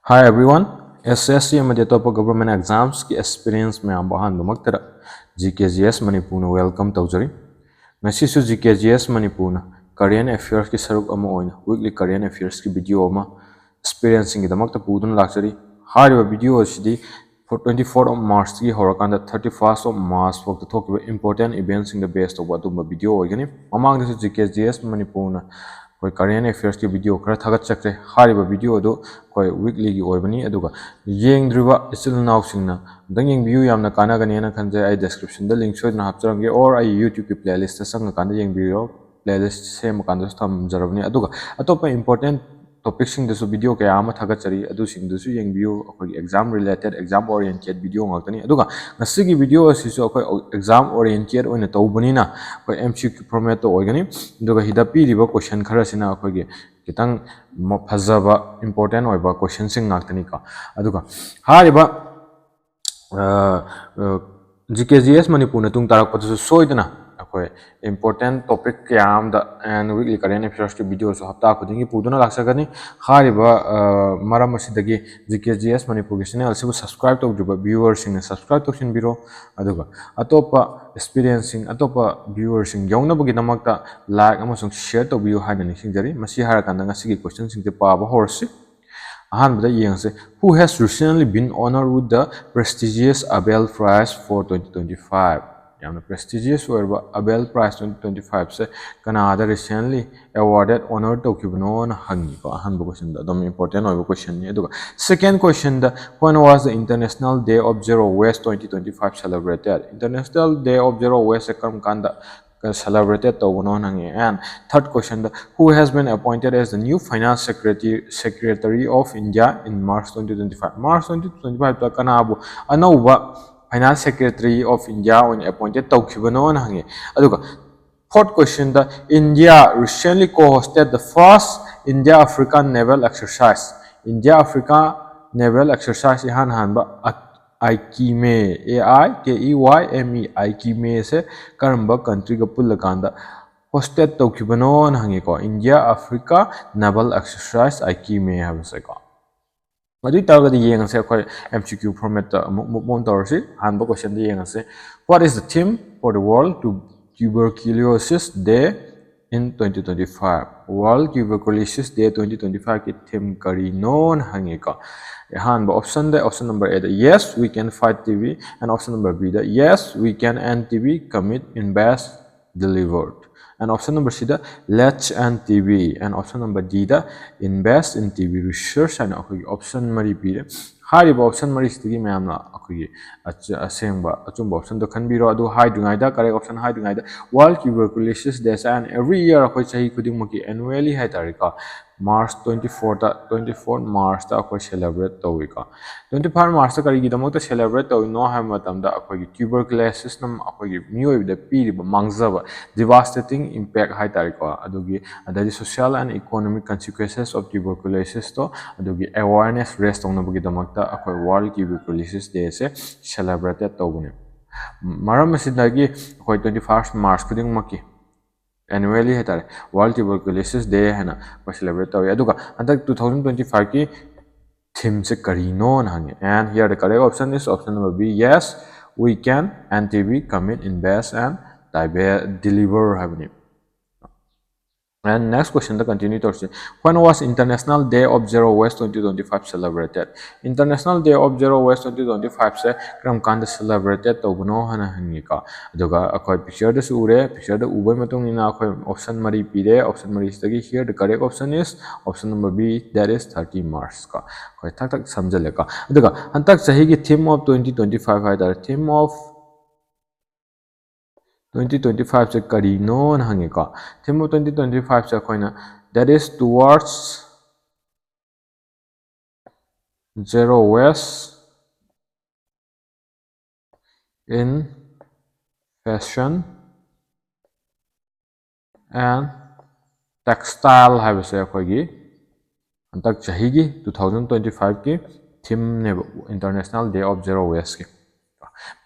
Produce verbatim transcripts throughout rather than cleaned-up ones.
Hi everyone, S S C ꯑꯃꯗꯤ ꯑꯇꯣꯞꯄ government examsꯀꯤ aspirants ꯃꯌꯥꯝꯕꯨ ꯑꯍꯥꯟꯕꯃꯛꯇꯗ G K G S ꯃꯅꯤꯄꯨꯔꯅ welcome ꯇꯧꯖꯔꯤ꯫ ꯉꯁꯤꯁꯨ G K G S ꯃꯅꯤꯄꯨꯔꯅ current affairsꯀꯤ ꯁꯔꯨꯛ ꯑꯃ ꯑꯣꯏꯅ weekly current affairsꯀꯤ video ꯑꯃ aspirantꯁꯤꯡꯒꯤꯗꯃꯛꯇ ꯄꯨꯗꯨꯅ ꯂꯥꯛꯆꯔꯤ꯫ ꯍꯥꯏꯔꯤꯕ video ꯑꯁꯤꯗꯤ twenty fourth of Marchꯇꯒꯤ ꯍꯧꯔꯀꯥꯟꯗ thirty first of March ꯐꯥꯎꯗ ꯊꯣꯛꯈꯤꯕ important eventꯁꯤꯡꯗ base ꯇꯧꯕ ꯑꯗꯨꯝꯕ video ꯑꯣꯏꯒꯅꯤ꯫ ꯃꯃꯥꯡꯗꯁꯨ G K G S ꯃꯅꯤꯄꯨꯔꯅ ꯑꯩꯈꯣꯏ current affairsꯀꯤ video ꯈꯔ ꯊꯥꯒꯠꯆꯈ꯭ꯔꯦ꯫ ꯍꯥꯏꯔꯤꯕ video ꯑꯗꯨ ꯑꯩꯈꯣꯏ weeklyꯒꯤ ꯑꯣꯏꯕꯅꯤ꯫ ꯑꯗꯨꯒ ꯌꯦꯡꯗ꯭ꯔꯤꯕ ꯏꯆꯤꯜ ꯏꯅꯥꯎꯁꯤꯡꯅ ꯑꯝꯇꯪ ꯌꯦꯡꯕꯤꯌꯨ, ꯌꯥꯝꯅ ꯀꯥꯟꯅꯒꯅꯤꯅ ꯈꯟꯖꯩ꯫ ꯑꯩ descriptionꯗ link ꯁꯣꯏꯗꯅ ꯍꯥꯞꯆꯔꯝꯒꯦ, or ꯑꯩ YouTubeꯀꯤ playlistꯇ ꯆꯪꯉꯀꯥꯟꯗ ꯌꯦꯡꯕꯤꯔꯣ꯫ Playlist ꯁꯦꯝꯃꯀꯥꯟꯗꯁꯨ ꯊꯝꯖꯔꯕꯅꯤ꯫ ꯑꯗꯨꯒ ꯑꯇꯣꯞꯄ important topicꯁꯤꯡꯗꯁꯨ video ꯀꯌꯥ ꯑꯃ ꯊꯥꯒꯠꯆꯔꯤ, ꯑꯗꯨꯁꯤꯡꯗꯨꯁꯨ ꯌꯦꯡꯕꯤꯌꯨ꯫ ꯑꯩꯈꯣꯏꯒꯤ exam related, exam oriented video ꯉꯥꯛꯇꯅꯤ꯫ ꯑꯗꯨꯒ ꯉꯁꯤꯒꯤ video ꯑꯁꯤꯁꯨ ꯑꯩꯈꯣꯏ exam oriented ꯑꯣꯏꯅ ꯇꯧꯕꯅꯤꯅ ꯑꯩꯈꯣꯏ M C Q formatꯇ ꯑꯣꯏꯒꯅꯤ꯫ ꯑꯗꯨꯒ ꯁꯤꯗ ꯄꯤꯔꯤꯕ question ꯈꯔꯁꯤꯅ ꯑꯩꯈꯣꯏꯒꯤ ꯈꯤꯇꯪ ꯃ-, ꯐꯖꯕ important ꯑꯣꯏꯕ questionꯁꯤꯡ ꯉꯥꯛꯇꯅꯤꯀꯣ꯫ ꯑꯗꯨꯒ ꯍꯥꯏꯔꯤꯕ ꯑ, ꯑ, G K G S ꯃꯅꯤꯄꯨꯔꯅ ꯇꯨꯡ ꯇꯥꯔꯛꯄꯗꯁꯨ ꯁꯣꯏꯗꯅ ꯑꯩꯈꯣꯏ important topic ꯀꯌꯥ ꯑꯃꯗ and weekly current affairsꯀꯤ videoꯁꯨ ꯍꯞꯇꯥ ꯈꯨꯗꯤꯡꯒꯤ ꯄꯨꯗꯨꯅ ꯂꯥꯛꯆꯒꯅꯤ꯫ ꯍꯥꯏꯔꯤꯕ, ꯑ, ꯃꯔꯝ ꯑꯁꯤꯗꯒꯤ G K G S ꯃꯅꯤꯄꯨꯔꯒꯤ channel ꯑꯁꯤꯕꯨ subscribe ꯇꯧꯗ꯭ꯔꯤꯕ viewerꯁꯤꯡꯅ subscribe ꯇꯧꯁꯤꯟꯕꯤꯔꯣ꯫ ꯑꯗꯨꯒ ꯑꯇꯣꯞꯄ aspirantꯁꯤꯡ, ꯑꯇꯣꯞꯄ viewerꯁꯤꯡ ꯌꯧꯅꯕꯒꯤꯗꯃꯛꯇ like ꯑꯃꯁꯨꯡ share ꯇꯧꯕꯤꯌꯨ ꯍꯥꯏꯅ ꯅꯤꯡꯁꯤꯡꯖꯔꯤ꯫ ꯃꯁꯤ ꯍꯥꯏꯔꯀꯥꯟꯗ ꯉꯁꯤꯒꯤ questionꯁꯤꯡꯁꯦ ꯄꯥꯕ ꯍꯧꯔꯁꯤ꯫ ꯑꯍꯥꯟꯕꯗ ꯌꯦꯡꯁꯦ, who has recently been honored with the prestigious Abel Prize for twenty twenty-five? ꯌꯥꯝꯅ prestigious ꯑꯣꯏꯔꯕ Abel Prize twenty twenty-fiveꯁꯦ ꯀꯅꯥꯗ recently awarded, honor ꯇꯧꯈꯤꯕꯅꯣꯅ ꯍꯪꯉꯤꯀꯣ꯫ ꯑꯍꯥꯟꯕ questionꯗ ꯑꯗꯨꯝ important ꯑꯣꯏꯕ questionꯅꯤ꯫ ꯑꯗꯨꯒ second questionꯗ, when was the International Day of Zero Waste twenty twenty-five celebrated? International Day of Zero Wasteꯁꯦ ꯀꯔꯝ ꯀꯥꯟꯗ celebrated ꯇꯧꯕꯅꯣꯅ ꯍꯪꯉꯤ꯫ And third questionꯗ, who has been appointed as the new finance secretary, secretary of India in March twenty twenty-five? March twenty twenty-fiveꯇ ꯀꯅꯥꯕꯨ ꯑꯅꯧꯕ finance secretary of India ꯑꯣꯏꯅ appointed ꯇꯧꯈꯤꯕꯅꯣꯅ ꯍꯪꯉꯤ꯫ ꯑꯗꯨꯒ fourth questionꯗ, India recently co-hosted the first India Africa naval exercise. India Africa naval exercise ꯏꯍꯥꯟ ꯍꯥꯟꯕ ꯑ-, ꯑꯥꯏꯀꯤꯃꯦ, A I K E Y M E, ꯑꯥꯏꯀꯤꯃꯦꯁꯦ ꯀꯔꯝꯕ countryꯒ ꯄꯨꯜꯂꯀꯥꯟꯗ hosted ꯇꯧꯈꯤꯕꯅꯣꯅ ꯍꯪꯉꯤꯀꯣ꯫ India Africa naval exercise ꯑꯥꯏꯀꯤꯃꯦ ꯍꯥꯏꯕꯁꯦꯀꯣ꯫ ꯑꯗꯨ ꯑꯣꯏꯇꯥꯔꯒꯗꯤ ꯌꯦꯡꯉꯁꯦ, ꯑꯩꯈꯣꯏ M C Q formatꯇ ꯑꯃꯨꯛ move on ꯇꯧꯔꯁꯤ꯫ ꯑꯍꯥꯟꯕ questionꯗ ꯌꯦꯡꯉꯁꯦ, What is the theme for the World Tuberculosis Day in twenty twenty-five? World Tuberculosis Day twenty twenty-fiveꯀꯤ theme ꯀꯔꯤꯅꯣꯅ ꯍꯪꯉꯤꯀꯣ꯫ ꯑꯍꯥꯟꯕ optionꯗ, option number Aꯗ, "Yes, we can fight T B," and option number Bꯗ, "Yes, we can end T B, commit, invest, delivered." And option number Cꯗ, "Let's end T B," and option number Dꯗ, "Invest in T B research" ꯍꯥꯏꯅ ꯑꯩꯈꯣꯏꯒꯤ option ꯃꯔꯤ ꯄꯤꯔꯦ꯫ ꯍꯥꯏꯔꯤꯕ option ꯃꯔꯤꯁꯤꯗꯒꯤ ꯃꯌꯥꯝꯅ ꯑꯩꯈꯣꯏꯒꯤ ꯑꯆ-, ꯑꯁꯦꯡꯕ ꯑꯆꯨꯝꯕ optionꯗꯣ ꯈꯟꯕꯤꯔꯣ꯫ ꯑꯗꯨ ꯍꯥꯏꯗ꯭ꯔꯤꯉꯩꯗ, correct option ꯍꯥꯏꯗ꯭ꯔꯤꯉꯩꯗ, World Tuberculosis Day say, and every year ꯑꯩꯈꯣꯏ ꯆꯍꯤ ꯈꯨꯗꯤꯡꯃꯛꯀꯤ annually ꯍꯥꯏꯇꯥꯔꯦꯀꯣ, March twenty-fourꯗ, twenty-four Marchꯇ ꯑꯩꯈꯣꯏ celebrate ꯇꯧꯏꯀꯣ꯫ Twenty-five Marchꯇ ꯀꯔꯤꯒꯤꯗꯃꯛꯇ celebrate ꯇꯧꯔꯤꯅꯣ ꯍꯥꯏꯕ ꯃꯇꯝꯗ, ꯑꯩꯈꯣꯏꯒꯤ tuberculosisꯅ ꯑꯩꯈꯣꯏꯒꯤ ꯃꯤꯑꯣꯏꯕꯗ ꯄꯤꯔꯤꯕ ꯃꯥꯡꯖꯕ, devastating impact ꯍꯥꯏꯇꯥꯔꯦꯀꯣ, ꯑꯗꯨꯒꯤ, ꯑꯗꯩꯗꯤ social and economic consequences of tuberculosisꯇꯣ, ꯑꯗꯨꯒꯤ awareness raise ꯇꯧꯅꯕꯒꯤꯗꯃꯛꯇ ꯑꯩꯈꯣꯏ World Tuberculosis Dayꯁꯦ celebrated ꯇꯧꯕꯅꯦ꯫ ꯃꯔꯝ ꯑꯁꯤꯗꯒꯤ ꯑꯩꯈꯣꯏ twenty-first March ꯈꯨꯗꯤꯡꯃꯛꯀꯤ annually ꯍꯥꯏꯇꯥꯔꯦ, World Tuberculosis Day ꯍꯥꯏꯅ ꯑꯩꯈꯣꯏ celebrate ꯇꯧꯏ꯫ ꯑꯗꯨꯒ ꯍꯟꯗꯛ two thousand twenty-fiveꯀꯤ themeꯁꯦ ꯀꯔꯤꯅꯣꯅ ꯍꯪꯉꯦ꯫ And here the correct option is option number B, "Yes, we can end T B, commit, invest and dive-, deliver" ꯍꯥꯏꯕꯅꯤ꯫ And next questionꯗ continue ꯇꯧꯔꯁꯤ꯫ When was International Day of Zero Waste twenty twenty-five celebrated? International Day of Zero Waste twenty twenty-fiveꯁꯦ ꯀꯔꯝ ꯀꯥꯟꯗ celebrated ꯇꯧꯕꯅꯣ ꯍꯥꯏꯅ ꯍꯪꯉꯤꯀꯣ꯫ ꯑꯗꯨꯒ ꯑꯩꯈꯣꯏ pictureꯗꯁꯨ ꯎꯔꯦ, pictureꯗ ꯎꯕꯒꯤ ꯃꯇꯨꯡ ꯏꯟꯅ ꯑꯩꯈꯣꯏ option ꯃꯔꯤ ꯄꯤꯔꯦ꯫ Option ꯃꯔꯤꯁꯤꯗꯒꯤ here the correct option is option number B, that is thirty March ꯀꯣ꯫ ꯑꯩꯈꯣꯏ ꯊꯛ ꯊꯛ ꯁꯝꯖꯜꯂꯦꯀꯣ꯫ ꯑꯗꯨꯒ ꯍꯟꯗꯛ ꯆꯍꯤꯒꯤ theme of twenty twenty-five ꯍꯥꯏꯇꯥꯔꯦ, theme of twenty twenty-fiveꯁꯦ ꯀꯔꯤꯅꯣꯅ ꯍꯪꯉꯤꯀꯣ꯫ Theme of twenty twenty-fiveꯁꯦ ꯑꯩꯈꯣꯏꯅ, "That is towards zero waste in fashion and textile" ꯍꯥꯏꯕꯁꯦ ꯑꯩꯈꯣꯏꯒꯤ ꯍꯟꯗꯛ ꯆꯍꯤꯒꯤ two thousand twenty-fiveꯀꯤ themeꯅꯦꯕ, International Day of Zero Wasteꯀꯤ꯫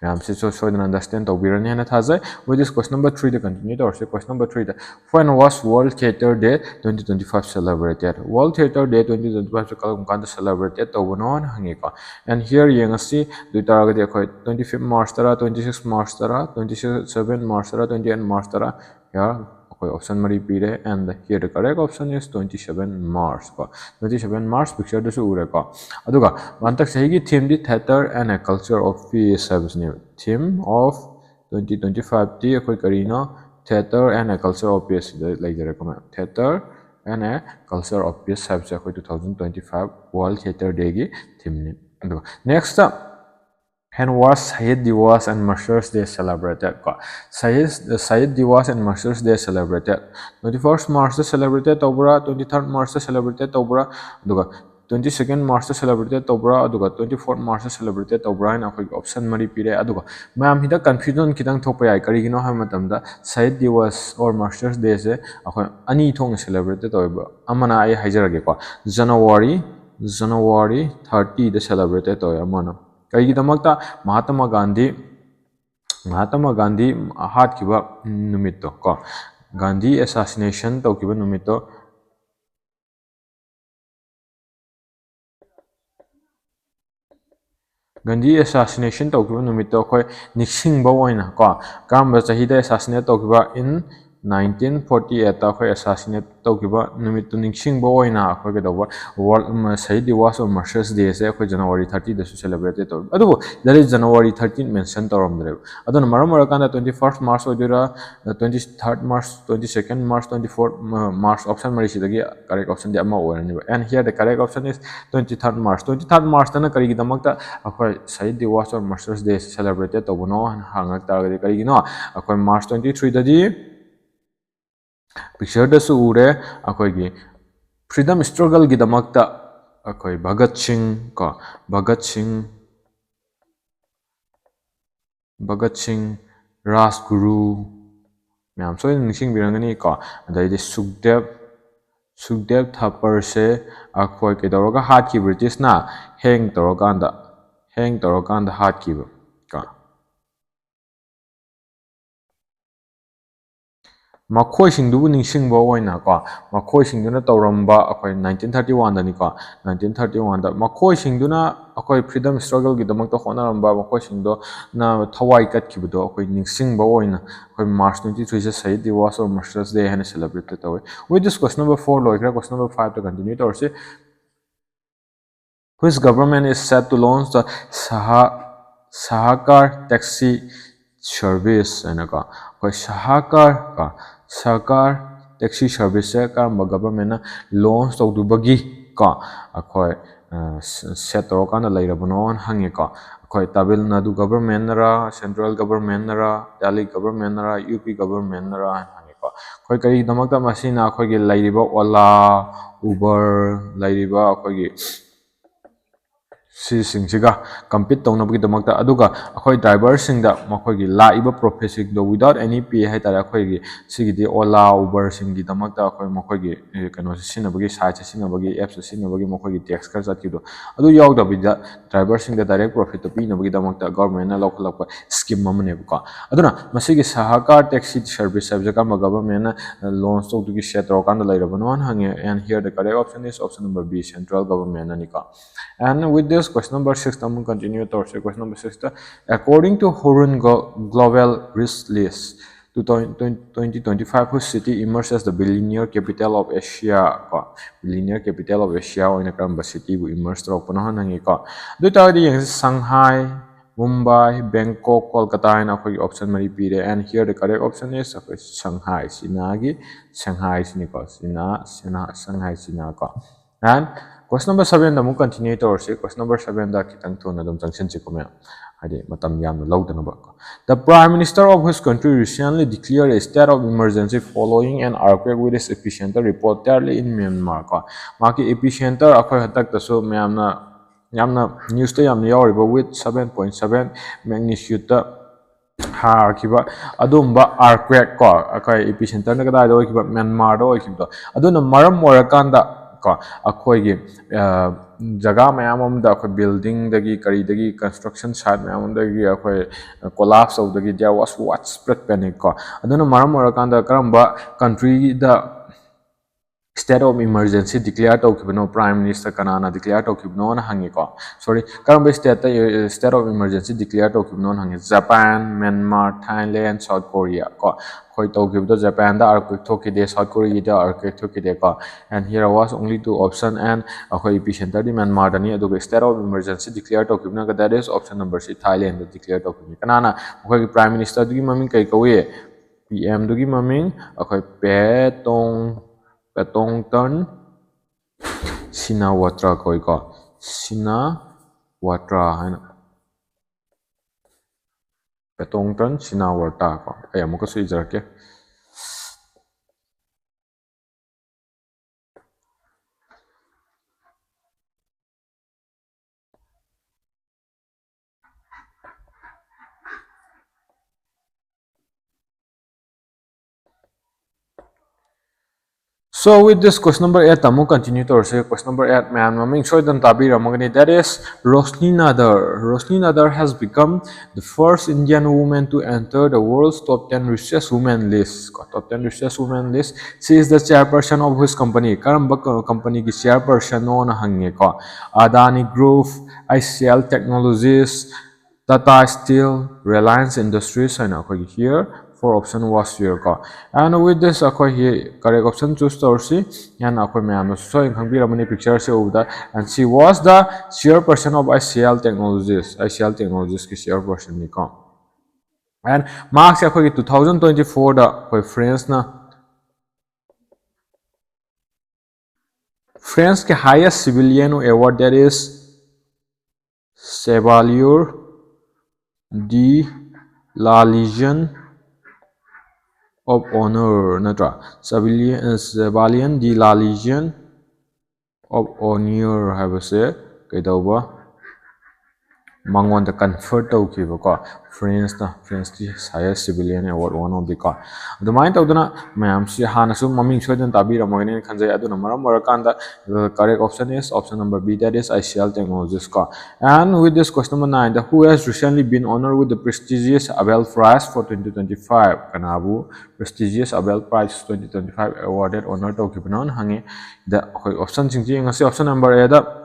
ꯃꯌꯥꯝꯁꯤꯁꯨ ꯁꯣꯏꯗꯅ understand ꯇꯧꯕꯤꯔꯅꯤ ꯍꯥꯏꯅ ꯊꯥꯖꯩ꯫ With this, question number three the continue ꯇꯧꯔꯁꯤ꯫ Question number three the, "When was World Theatre Day twenty twenty-five celebrated?" World Theatre Day twenty twenty-five ꯁꯦ ꯀꯔꯝ ꯀꯥꯟꯗ celebrated ꯇꯧꯕꯅꯣ ꯍꯥꯏꯅ ꯍꯪꯉꯤꯀꯣ꯫ And here ꯌꯦꯡꯉꯁꯤ꯫ ꯑꯗꯨ ꯑꯣꯏꯇꯥꯔꯒꯗꯤ ꯑꯩꯈꯣꯏ twenty-fifth March ꯇꯔꯥ, twenty-six March ꯇꯔꯥ, twenty-seven March ꯇꯔꯥ, twenty-eight March ꯇꯔꯥ, here ꯑꯩꯈꯣꯏ option ꯃꯔꯤ ꯄꯤꯔꯦ, and here the correct option is twenty-seven March ꯀꯣ꯫ Twenty-seven March picture ꯗꯁꯨ ꯎꯔꯦꯀꯣ꯫ ꯑꯗꯨꯒ ꯍꯟꯗꯛ ꯆꯍꯤꯒꯤ theme D Theatre and a Culture of Peace ꯍꯥꯏꯕꯁꯤꯅꯦꯕ꯫ Theme of twenty twenty-five ꯗꯤ ꯑꯩꯈꯣꯏ ꯀꯔꯤꯅꯣ? Theatre and a Culture of Peace ꯁꯤꯗ ꯂꯩꯖꯔꯦꯀꯣ ꯃꯌꯥꯝ꯫ Theatre and a Culture of Peace ꯍꯥꯏꯕꯁꯦ ꯑꯩꯈꯣꯏ two thousand twenty-five World Theatre Day ꯒꯤ theme ꯅꯤ꯫ ꯑꯗꯨꯒ next, "When was Shaheed Diwas and Martyrs Day celebrated?" ꯀꯣ, Shaheed, Shaheed Diwas and Martyrs Day celebrated, twenty-first March ꯇ celebrated ꯇꯧꯕ꯭ꯔꯥ, twenty-third March ꯇ celebrated ꯇꯧꯕ꯭ꯔꯥ, ꯑꯗꯨꯒ twenty-second March ꯇ celebrated ꯇꯧꯕ꯭ꯔꯥ, ꯑꯗꯨꯒ twenty-fourth March ꯇ celebrated ꯇꯧꯕ꯭ꯔꯥ ꯍꯥꯏꯅ ꯑꯩꯈꯣꯏꯒꯤ option ꯃꯔꯤ ꯄꯤꯔꯦ꯫ ꯑꯗꯨꯒ ꯃꯌꯥꯝ ꯍꯤꯗ confusion ꯈꯤꯇꯪ ꯊꯣꯛꯄ ꯌꯥꯏ꯫ ꯀꯔꯤꯒꯤꯅꯣ ꯍꯥꯏꯕ ꯃꯇꯝꯗ Shaheed Diwas or Martyrs Day ꯁꯦ ꯑꯩꯈꯣꯏ ꯑꯅꯤ ꯊꯣꯛꯅ celebrated ꯇꯧꯋꯦꯕ꯫ ꯑꯃꯅ ꯑꯩ ꯍꯥꯏꯖꯔꯒꯦꯀꯣ, January, January thirty ꯗ celebrated ꯇꯧꯋꯦ ꯑꯃꯅ꯫ ꯀꯩꯒꯤꯗꯃꯛꯇ? ꯃꯍꯥꯇꯃꯥ ꯒꯥꯟꯙꯤ, ꯃꯍꯥꯇꯃꯥ ꯒꯥꯟꯙꯤ ꯍꯥꯠꯈꯤꯕ ꯅꯨꯃꯤꯠꯇꯣ ꯀꯣ, ꯒꯥꯟꯙꯤ assassination ꯇꯧꯈꯤꯕ ꯅꯨꯃꯤꯠꯇꯣ, ꯒꯥꯟꯙꯤ assassination ꯇꯧꯈꯤꯕ ꯅꯨꯃꯤꯠꯇꯣ ꯑꯩꯈꯣꯏ ꯅꯤꯡꯁꯤꯡꯕ ꯑꯣꯏꯅ ꯀꯣ, ꯀꯔꯝꯕ ꯆꯍꯤꯗ assassinate ꯇꯧꯈꯤꯕ? In nineteen forty eight ꯇ ꯑꯩꯈꯣꯏ assassinate ꯇꯧꯈꯤꯕ ꯅꯨꯃꯤꯠꯇꯨ ꯅꯤꯡꯁꯤꯡꯕ ꯑꯣꯏꯅ ꯑꯩꯈꯣꯏ ꯀꯩꯗꯧꯕ, World, um, Shaheed Diwas or Martyrs Day ꯁꯦ ꯑꯩꯈꯣꯏ January thirty ꯗꯁꯨ celebrated ꯇꯧꯋꯤ꯫ ꯑꯗꯨꯕꯨ there is January thirteen mention ꯇꯧꯔꯝꯗ꯭ꯔꯦꯕ꯫ ꯑꯗꯨꯅ ꯃꯔꯝ ꯑꯣꯏꯔꯀꯥꯟꯗ twenty-first March ꯑꯣꯏꯗꯣꯏꯔꯥ, twenty-third March, twenty-second March, twenty-fourth March, option ꯃꯔꯤꯁꯤꯗꯒꯤ correct option ꯗꯤ ꯑꯃ ꯑꯣꯏꯔꯅꯤꯕ꯫ And here the correct option is twenty-third March꯫ Twenty-third March ꯇꯅ ꯀꯔꯤꯒꯤꯗꯃꯛꯇ ꯑꯩꯈꯣꯏ Shaheed Diwas or Martyrs Day celebrated ꯇꯧꯕꯅꯣ ꯍꯥꯏꯅ ꯍꯪꯉꯛ ꯇꯥꯔꯒꯗꯤ, ꯀꯔꯤꯒꯤꯅꯣ? ꯑꯩꯈꯣꯏ March twenty-three ꯗꯗꯤ picture ꯗꯁꯨ ꯎꯔꯦ, ꯑꯩꯈꯣꯏꯒꯤ freedom struggle ꯒꯤꯗꯃꯛꯇ ꯑꯩꯈꯣꯏ ꯚꯒꯠ ꯁꯤꯡ ꯀꯣ, ꯚꯒꯠ ꯁꯤꯡ, ꯚꯒꯠ ꯁꯤꯡ, ꯔꯥꯖꯒꯨꯔꯨ, ꯃꯌꯥꯝ ꯁꯣꯏꯗꯅ ꯅꯤꯡꯁꯤꯡꯕꯤꯔꯝꯒꯅꯤ ꯀꯣ꯫ ꯑꯗꯩꯗꯤ ꯁꯨꯈꯗꯦꯕ, ꯁꯨꯈꯗꯦꯕ ꯊꯥꯄꯔꯁꯦ ꯑꯩꯈꯣꯏ ꯀꯩꯗꯧꯔꯒ ꯍꯥꯠꯈꯤ? British ꯅ hang ꯇꯧꯔꯀꯥꯟꯗ, hang ꯇꯧꯔꯀꯥꯟꯗ ꯍꯥꯠꯈꯤꯕ꯫ ꯀꯣ꯫ ꯃꯈꯣꯏꯁꯤꯡꯗꯨꯕꯨ ꯅꯤꯡꯁꯤꯡꯕ ꯑꯣꯏꯅ ꯀꯣ, ꯃꯈꯣꯏꯁꯤꯡꯗꯨꯅ ꯇꯧꯔꯝꯕ, ꯑꯩꯈꯣꯏ ꯅꯥꯏꯟꯇꯤꯟ ꯊꯥꯔꯇꯤ ꯋꯥꯟꯗꯅꯤꯀꯣ, ꯅꯥꯏꯟꯇꯤꯟ ꯊꯥꯔꯇꯤ ꯋꯥꯟꯗ ꯃꯈꯣꯏꯁꯤꯡꯗꯨꯅ ꯑꯩꯈꯣꯏ freedom struggle ꯒꯤꯗꯃꯛꯇ ꯍꯣꯠꯅꯔꯝꯕ, ꯃꯈꯣꯏꯁꯤꯡꯗꯨꯅ ꯊꯋꯥꯏ ꯀꯠꯈꯤꯕꯗꯣ ꯑꯩꯈꯣꯏ ꯅꯤꯡꯁꯤꯡꯕ ꯑꯣꯏꯅ ꯑꯩꯈꯣꯏ March twenty three say Shaheed Diwas or Martyrs Day ꯍꯥꯏꯅ celebrate ꯇꯧꯏ꯫ With this, question number four ꯂꯣꯏꯈ꯭ꯔꯦ꯫ Question number five ꯇ continue ꯇꯧꯔꯁꯤ꯫ Which government is set to launch the Saha-, Sahakar Taxi Service ꯍꯥꯏꯅꯀꯣ? ꯑꯩꯈꯣꯏ ꯁꯍꯥꯀꯥꯔ ꯀꯣ, ꯁꯍꯥꯀꯥꯔ taxi service ꯁꯦ ꯀꯔꯝꯕ government ꯅ launch ꯇꯧꯗꯨꯕꯒꯤ ꯀꯣ, ꯑꯩꯈꯣꯏ, ꯑ, ꯁ-, set ꯇꯧꯔꯀꯥꯟꯗ ꯂꯩꯔꯕꯅꯣꯅ ꯍꯪꯉꯦꯀꯣ꯫ ꯑꯩꯈꯣꯏ ꯇꯥꯃꯤꯜ ꯅꯥꯗꯨ government ꯅꯔ, central government ꯅꯔ, ꯗꯦꯜꯂꯤ government ꯅꯔ, ꯌꯨ ꯄꯤ government ꯅꯔ ꯍꯥꯏꯅ ꯍꯪꯉꯦꯀꯣ꯫ ꯑꯩꯈꯣꯏ ꯀꯔꯤꯒꯤꯗꯃꯛꯇ ꯃꯁꯤꯅ ꯑꯩꯈꯣꯏꯒꯤ ꯂꯩꯔꯤꯕ Ola, Uber, ꯂꯩꯔꯤꯕ ꯑꯩꯈꯣꯏꯒꯤ ꯁꯤꯁꯤꯡꯁꯤꯒ compete ꯇꯧꯅꯕꯒꯤꯗꯃꯛꯇ, ꯑꯗꯨꯒ ꯑꯩꯈꯣꯏ driver ꯁꯤꯡꯗ ꯃꯈꯣꯏꯒꯤ ꯂꯥꯛꯏꯕ profit ꯁꯤꯡꯗꯣ without any pay ꯍꯥꯏꯇꯥꯔꯦ, ꯑꯩꯈꯣꯏꯒꯤ ꯁꯤꯒꯤꯗꯤ Ola, Uber ꯁꯤꯡꯒꯤꯗꯃꯛꯇ ꯑꯩꯈꯣꯏ ꯃꯈꯣꯏꯒꯤ, ꯑꯦ, ꯀꯩꯅꯣꯁꯦ ꯁꯤꯖꯤꯟꯅꯕꯒꯤ, site ꯁꯦ ꯁꯤꯖꯤꯟꯅꯕꯒꯤ, app ꯁꯦ ꯁꯤꯖꯤꯟꯅꯕꯒꯤ ꯃꯈꯣꯏꯒꯤ tax ꯈꯔ ꯆꯠꯈꯤꯕꯗꯣ, ꯑꯗꯨ ꯌꯥꯎꯗꯕꯤꯗ driver ꯁꯤꯡꯗ direct profit ꯇꯣ ꯄꯤꯅꯕꯒꯤꯗꯃꯛꯇ government ꯅ ꯂꯧꯈꯠꯂꯛꯄ scheme ꯑꯃꯅꯦꯕꯀꯣ꯫ ꯑꯗꯨꯅ ꯃꯁꯤꯒꯤ ꯁꯍꯥꯀꯥꯔ taxi service ꯍꯥꯏꯕꯁꯦ ꯀꯔꯝꯕ government ꯅ launch ꯇꯧꯗꯨꯒꯤ, set ꯇꯧꯔꯀꯥꯟꯗ ꯂꯩꯔꯕꯅꯣꯅ ꯍꯪꯉꯦ꯫ And here the correct option is option number B, central government ꯅꯅꯤꯀꯣ꯫ And with this, question number six ꯇ ꯑꯃꯨꯛ continue ꯇꯧꯔꯁꯦ꯫ Question number six ꯇ, according to Hurun Glo-, Global Risk List two thousand twenty twenty-five, which city emerged as the billionaire capital of Asia ꯀꯣ? Billionaire capital of Asia ꯑꯣꯏꯅ ꯀꯔꯝꯕ city ꯕꯨ emerge ꯇꯧꯔꯛꯄꯅꯣ ꯍꯥꯏꯅ ꯍꯪꯉꯤꯀꯣ꯫ ꯑꯗꯨ ꯑꯣꯏꯇꯥꯔꯒꯗꯤ ꯌꯦꯡꯁꯤ, ꯁꯪꯍꯥꯏ, ꯃꯨꯝꯕꯥꯏ, ꯕꯦꯡꯀꯣꯛ, ꯀꯣꯜꯀꯇꯥ ꯍꯥꯏꯅ ꯑꯩꯈꯣꯏꯒꯤ option ꯃꯔꯤ ꯄꯤꯔꯦ꯫ And here the correct option is ꯑꯩꯈꯣꯏ ꯁꯪꯍꯥꯏ, ꯆꯤꯅꯥꯒꯤ ꯁꯪꯍꯥꯏꯁꯤꯅꯤꯀꯣ꯫ ꯆꯤꯅꯥ, ꯆꯤꯅꯥ, ꯁꯪꯍꯥꯏ, ꯆꯤꯅꯥ ꯀꯣ꯫ And question number seven ꯗ ꯑꯃꯨꯛ continue ꯇꯧꯔꯁꯤ꯫ Question number seven ꯗ ꯈꯤꯇꯪ ꯊꯨꯅ ꯑꯗꯨꯝ ꯆꯪꯁꯤꯟꯁꯤꯀꯣ ꯃꯌꯥꯝ, ꯍꯥꯏꯗꯤ ꯃꯇꯝ ꯌꯥꯝꯅ ꯂꯧꯗꯅꯕ ꯀꯣ꯫ The Prime Minister of which country recently declared a state of emergency following an earthquake with its epicenter reportedly in Myanmar ꯀꯣ꯫ ꯃꯥꯒꯤ epicenter ꯑꯩꯈꯣꯏ ꯍꯟꯗꯛꯇꯁꯨ ꯃꯌꯥꯝꯅ, ꯌꯥꯝꯅ news ꯇ ꯌꯥꯝꯅ ꯌꯥꯎꯔꯤꯕ with seven point seven magnitude ꯇ ꯍꯥꯈꯤꯕ ꯑꯗꯨꯝꯕ earthquake ꯀꯣ, ꯑꯩꯈꯣꯏ epicenter ꯅ ꯀꯗꯥꯏꯗ ꯑꯣꯏꯈꯤꯕ? ꯃ꯭ꯌꯥꯟꯃꯥꯔꯗ ꯑꯣꯏꯈꯤꯕꯗꯣ꯫ ꯑꯗꯨꯅ ꯃꯔꯝ ꯑꯣꯏꯔꯀꯥꯟꯗ ꯀꯣ ꯑꯩꯈꯣꯏꯒꯤ ꯖꯒꯥ ꯃꯌꯥꯝ ꯑꯃꯗ ꯑꯩꯈꯣꯏ buildingꯗꯒꯤ ꯀꯔꯤꯗꯒꯤ construction site ꯃꯌꯥꯝ ꯑꯃꯗꯒꯤ ꯑꯩꯈꯣꯏ collapse ꯇꯧꯕꯗꯒꯤ there was widespread panic ꯀꯣ꯫ ꯑꯗꯨꯅ ꯃꯔꯝ ꯑꯣꯏꯔꯀꯥꯟꯗ ꯀꯔꯝꯕ countryꯗ state of emergency declare ꯇꯧꯈꯤꯕꯅꯣ, prime minister ꯀꯅꯥꯅ declare ꯇꯧꯈꯤꯕꯅꯣꯅ ꯍꯪꯉꯤꯀꯣ꯫ Sorry, ꯀꯔꯝꯕ stateꯇ state of emergency declare ꯇꯧꯈꯤꯕꯅꯣꯅ ꯍꯪꯉꯤ꯫ Japan, Myanmar, Thailand, South Korea ꯀꯣ꯫ ꯑꯩꯈꯣꯏ ꯇꯧꯈꯤꯕꯗꯣ Japanꯗ earthquake ꯊꯣꯛꯈꯤꯗꯦ, South Koreaꯒꯤꯗ earthquake ꯊꯣꯛꯈꯤꯗꯦꯀꯣ꯫ And here was only two option and ꯑꯩꯈꯣꯏ epicenterꯗꯤ Myanmarꯗꯅꯤ, ꯑꯗꯨꯒ state of emergency declare ꯇꯧꯈꯤꯕꯅ that is option number C, Thailandꯗ declare ꯇꯧꯈꯤꯕꯅꯤ꯫ ꯀꯅꯥꯅ? ꯃꯈꯣꯏꯒꯤ prime ministerꯗꯨꯒꯤ ꯃꯃꯤꯡ ꯀꯩ ꯀꯧꯏ? PMꯗꯨꯒꯤ ꯃꯃꯤꯡ ꯑꯩꯈꯣꯏ Petong Petongton Shinawatra ꯀꯧꯏꯀꯣ꯫ Shinawatra ꯍꯥꯏꯅ꯫ Petongton Shinawatra ꯀꯣ꯫ ꯑꯩ ꯑꯃꯨꯛꯀꯁꯨ ꯏꯖꯔꯛꯀꯦ꯫ So with this, question number eight ꯑꯃꯨꯛ continue ꯇꯧꯔꯁꯦ꯫ Question number eight ꯃꯌꯥꯝ ꯃꯃꯤꯡ ꯁꯣꯏꯗꯅ ꯇꯥꯕꯤꯔꯝꯃꯒꯅꯤ, that is Roshni Nadar. Roshni Nadar has become the first Indian woman to enter the world's top ten richest women list ꯀꯣ, top ten richest women list. She is the chairperson of which company? ꯀꯔꯝꯕ ꯀ-, companyꯒꯤ chairpersonꯅꯣꯅ ꯍꯪꯉꯦꯀꯣ꯫ Adani Group, ICL Technologies, Tata Steel, Reliance Industries ꯍꯥꯏꯅ ꯑꯩꯈꯣꯏꯒꯤ here four option was here ꯀꯣ꯫ And with this ꯑꯩꯈꯣꯏꯒꯤ correct option choose ꯇꯧꯔꯁꯤ꯫ ꯍꯥꯏꯅ ꯑꯩꯈꯣꯏ ꯃꯌꯥꯝꯅꯁꯨ ꯁꯣꯏꯗꯅ ꯈꯪꯕꯤꯔꯝꯃꯅꯤ pictureꯁꯦ ꯎꯕꯗ꯫ And she was the chairperson of ICL Technologies, ICL Technologiesꯀꯤ chairpersonꯅꯤꯀꯣ꯫ And ꯃꯍꯥꯛꯁꯦ ꯑꯩꯈꯣꯏꯒꯤ two thousand twenty fourꯗ ꯑꯩꯈꯣꯏ Franceꯅ Franceꯀꯤ highest civilian award, that is Chevalier de la Légion of Honor ꯅꯠꯇ꯭ꯔꯥ? Chevalier, Chevalier de la Légion of Honor ꯍꯥꯏꯕꯁꯦ ꯀꯩꯗꯧꯕ? ꯃꯉꯣꯟꯗ confer ꯇꯧꯈꯤꯕꯀꯣ, French ꯅ, French ꯀꯤ highest civilian award, one of the ꯀꯣ꯫ ꯑꯗꯨꯃꯥꯏꯅ ꯇꯧꯗꯅ ꯃꯌꯥꯝꯁꯤ ꯍꯥꯟꯅꯁꯨ ꯃꯃꯤꯡ ꯁꯣꯏꯗꯅ ꯇꯥꯕꯤꯔꯝꯃꯒꯅꯤꯅ ꯈꯟꯖꯩ꯫ ꯑꯗꯨꯅ ꯃꯔꯝ ꯑꯣꯏꯔꯀꯥꯟꯗ, the correct option is option number B, that is I C L Technologies ꯀꯣ꯫ And with this, question number nine, the who has recently been honored with the prestigious Abel Prize for twenty twenty-five? ꯀꯅꯥꯕꯨ prestigious Abel Prize twenty twenty-five awarded, honor ꯇꯧꯈꯤꯕꯅꯣꯅ ꯍꯪꯉꯤ꯫ ꯗ ꯑꯩꯈꯣꯏ option ꯁꯤꯡꯁꯤ ꯌꯦꯡꯉꯁꯤ꯫ Option number A the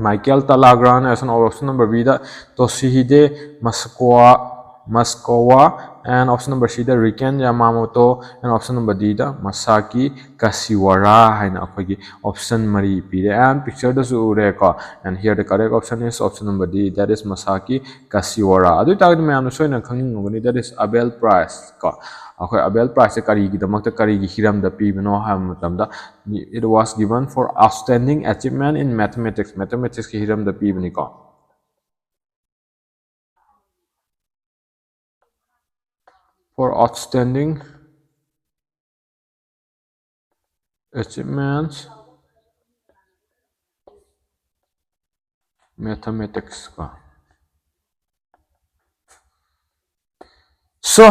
Michael Talagrand, option, option number B the Toshihide Masakoa, Masakoa, and option number C the Riken Yamamoto, and option number D the Masaki Kashiwara ꯍꯥꯏꯅ ꯑꯩꯈꯣꯏꯒꯤ option ꯃꯔꯤ ꯄꯤꯔꯦ꯫ And picture ꯗꯁꯨ ꯎꯔꯦꯀꯣ꯫ And here the correct option is option number D, that is Masaki Kashiwara꯫ ꯑꯗꯨ ꯑꯣꯏꯇꯥꯔꯒꯗꯤ ꯃꯌꯥꯝꯅ ꯁꯣꯏꯅ ꯈꯪꯅꯤꯡꯉꯝꯒꯅꯤ, that is Abel Prize ꯀꯣ꯫ ꯑꯩꯈꯣꯏ Abel Prize ꯁꯦ ꯀꯔꯤꯒꯤꯗꯃꯛꯇ, ꯀꯔꯤꯒꯤ ꯍꯤꯔꯝꯗ ꯄꯤꯕꯅꯣ ꯍꯥꯏꯕ ꯃꯇꯝꯗ, it was given for outstanding achievement in mathematics, mathematics ꯀꯤ ꯍꯤꯔꯝꯗ ꯄꯤꯕꯅꯤꯀꯣ꯫ For outstanding achievements, mathematics ꯀꯣ꯫ So,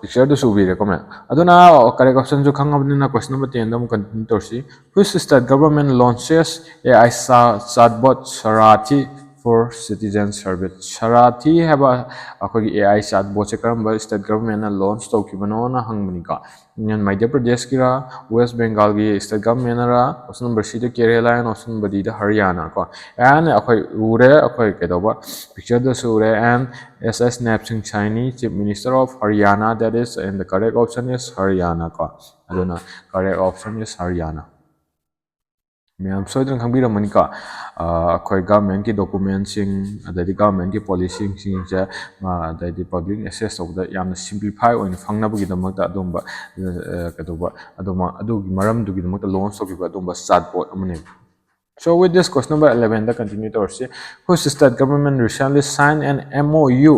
picture ꯗꯨꯁꯨ ꯎꯕꯤꯔꯦꯀꯣ ꯃꯌꯥꯝ꯫ ꯑꯗꯨꯅ correct option ꯁꯨ ꯈꯪꯉꯕꯅꯤꯅ question number ten ꯗ ꯑꯃꯨꯛ continue ꯇꯧꯔꯁꯤ꯫ Which state government launches A I cha-, chatbot Sarathi for citizen service? Sarathi ꯍꯥꯏꯕ ꯑꯩꯈꯣꯏꯒꯤ A I chatbot ꯁꯦ ꯀꯔꯝꯕ state government ꯅ launch ꯇꯧꯈꯤꯕꯅꯣꯅ ꯍꯪꯕꯅꯤꯀꯣ꯫ ꯃꯙ꯭ꯌ ꯄ꯭ꯔꯗꯦꯁꯀꯤꯔꯥ, ꯋꯦꯁ ꯕꯦꯡꯒꯥꯜꯒꯤ state government ꯅꯔꯥ, option number C ꯗ Kerala, and option number D ꯗ ꯍꯔꯤꯌꯥꯅꯥ ꯀꯣ꯫ And ꯑꯩꯈꯣꯏ ꯎꯔꯦ, ꯑꯩꯈꯣꯏ ꯀꯩꯗꯧꯕ, picture ꯗꯁꯨ ꯎꯔꯦ, and S S Naipsing Saini, Chief Minister of Haryana, that is, and the correct option is Haryana ꯀꯣ꯫ ꯑꯗꯨꯅ correct option is Haryana꯫ ꯃꯌꯥꯝ ꯁꯣꯏꯗꯅ ꯈꯪꯕꯤꯔꯝꯃꯅꯤꯀꯣ꯫ ꯑ, ꯑꯩꯈꯣꯏ government ꯀꯤ document ꯁꯤꯡ, ꯑꯗꯩꯗꯤ government ꯀꯤ policy ꯁꯤꯡꯁꯦ, ꯑ, ꯑꯗꯩꯗꯤ public access ꯇꯧꯕꯗ ꯌꯥꯝꯅ simplify ꯑꯣꯏꯅ ꯐꯪꯅꯕꯒꯤꯗꯃꯛꯇ ꯑꯗꯨꯝꯕ, ꯑ, ꯀꯩꯗꯧꯕ, ꯑꯗꯨꯝꯕ, ꯑꯗꯨꯒꯤ ꯃꯔꯝꯗꯨꯒꯤꯗꯃꯛꯇ launch ꯇꯧꯈꯤꯕ ꯑꯗꯨꯝꯕ chatbot ꯑꯃꯅꯦꯕ꯫ So with this, question number eleven the continue ꯇꯧꯔꯁꯤ꯫ Which state government recently signed an M O U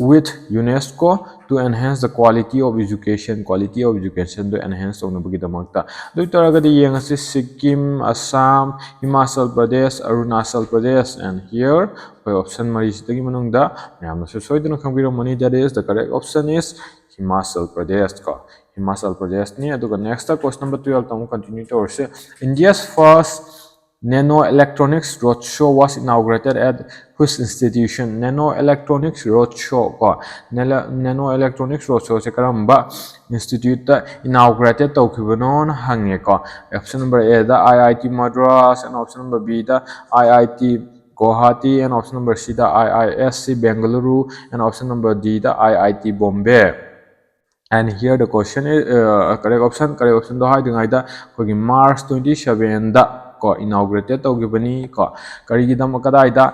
with UNESCO to enhance the quality of education, quality of education ꯗꯣ enhance ꯇꯧꯅꯕꯒꯤꯗꯃꯛꯇ꯫ ꯑꯗꯨ ꯑꯣꯏꯇꯥꯔꯒꯗꯤ ꯌꯦꯡꯉꯁꯤ, Sikkim, Assam, Himachal Pradesh, Arunachal Pradesh, and here ꯑꯩꯈꯣꯏ option ꯃꯔꯤꯁꯤꯗꯒꯤ ꯃꯅꯨꯡꯗ ꯃꯌꯥꯝꯅꯁꯨ ꯁꯣꯏꯗꯅ ꯈꯪꯕꯤꯔꯝꯃꯅꯤ, that is the correct option is Himachal Pradesh ꯀꯣ, ꯍꯤꯃꯥꯆꯜ ꯄ꯭ꯔꯗꯦꯁꯅꯤ꯫ ꯑꯗꯨꯒ next question number twelve ꯇ ꯑꯃꯨꯛ continue ꯇꯧꯔꯁꯤ꯫ India's first nano electronics roadshow was inaugurated at which institution? Nano electronics roadshow ꯀꯣ, nano electronics roadshow ꯁꯦ ꯀꯔꯝꯕ institute ꯇ inaugurated ꯇꯧꯈꯤꯕꯅꯣꯅ ꯍꯪꯉꯦꯀꯣ꯫ Option number A the I I T Madras, and option number B the I I T Guwahati, and option number C the I I S C Bengaluru, and option number D the I I T Bombay꯫ And here the question is, uh, correct option, correct option ꯗꯣ ꯍꯥꯏꯗ꯭ꯔꯤꯉꯩꯗ ꯑꯩꯈꯣꯏꯒꯤ March twenty seven ꯗ ꯀꯣ inaugurated ꯇꯧꯈꯤꯕꯅꯤ ꯀꯣ꯫ ꯀꯔꯤꯒꯤꯗꯃꯛ, ꯀꯗꯥꯏꯗ?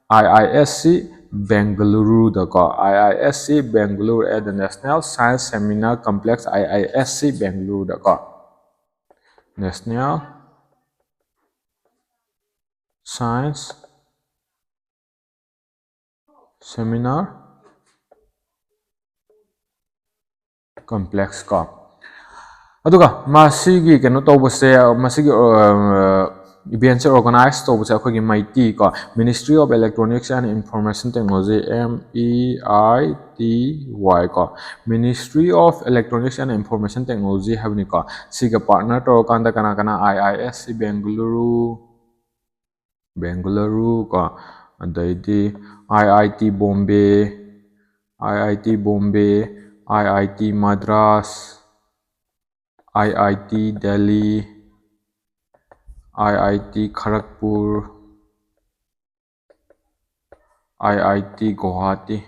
I I S C Bengaluru ꯗ ꯀꯣ, I I S C Bengaluru at the National Science Seminar Complex, I I S C Bengaluru ꯗ ꯀꯣ, National Science Seminar Complex ꯀꯣ꯫ ꯑꯗꯨꯒ ꯃꯁꯤꯒꯤ ꯀꯩꯅꯣ ꯇꯧꯕꯁꯦ, ꯃꯁꯤꯒꯤ event ꯁꯦ organize ꯇꯧꯕꯁꯦ ꯑꯩꯈꯣꯏꯒꯤ ꯃꯩꯇꯤ ꯀꯣ, Ministry of Electronics and Information Technology, M E I T Y ꯀꯣ, Ministry of Electronics and Information Technology ꯍꯥꯏꯕꯅꯤꯀꯣ꯫ ꯁꯤꯒ partner ꯇꯧꯔꯀꯥꯟꯗ ꯀꯅꯥ ꯀꯅꯥ? I I S C Bengaluru, Bengaluru ꯀꯣ, ꯑꯗꯩꯗꯤ I I T Bombay, I I T Bombay, I I T Madras, I I T Delhi, I I T Kharagpur, I I T Guwahati,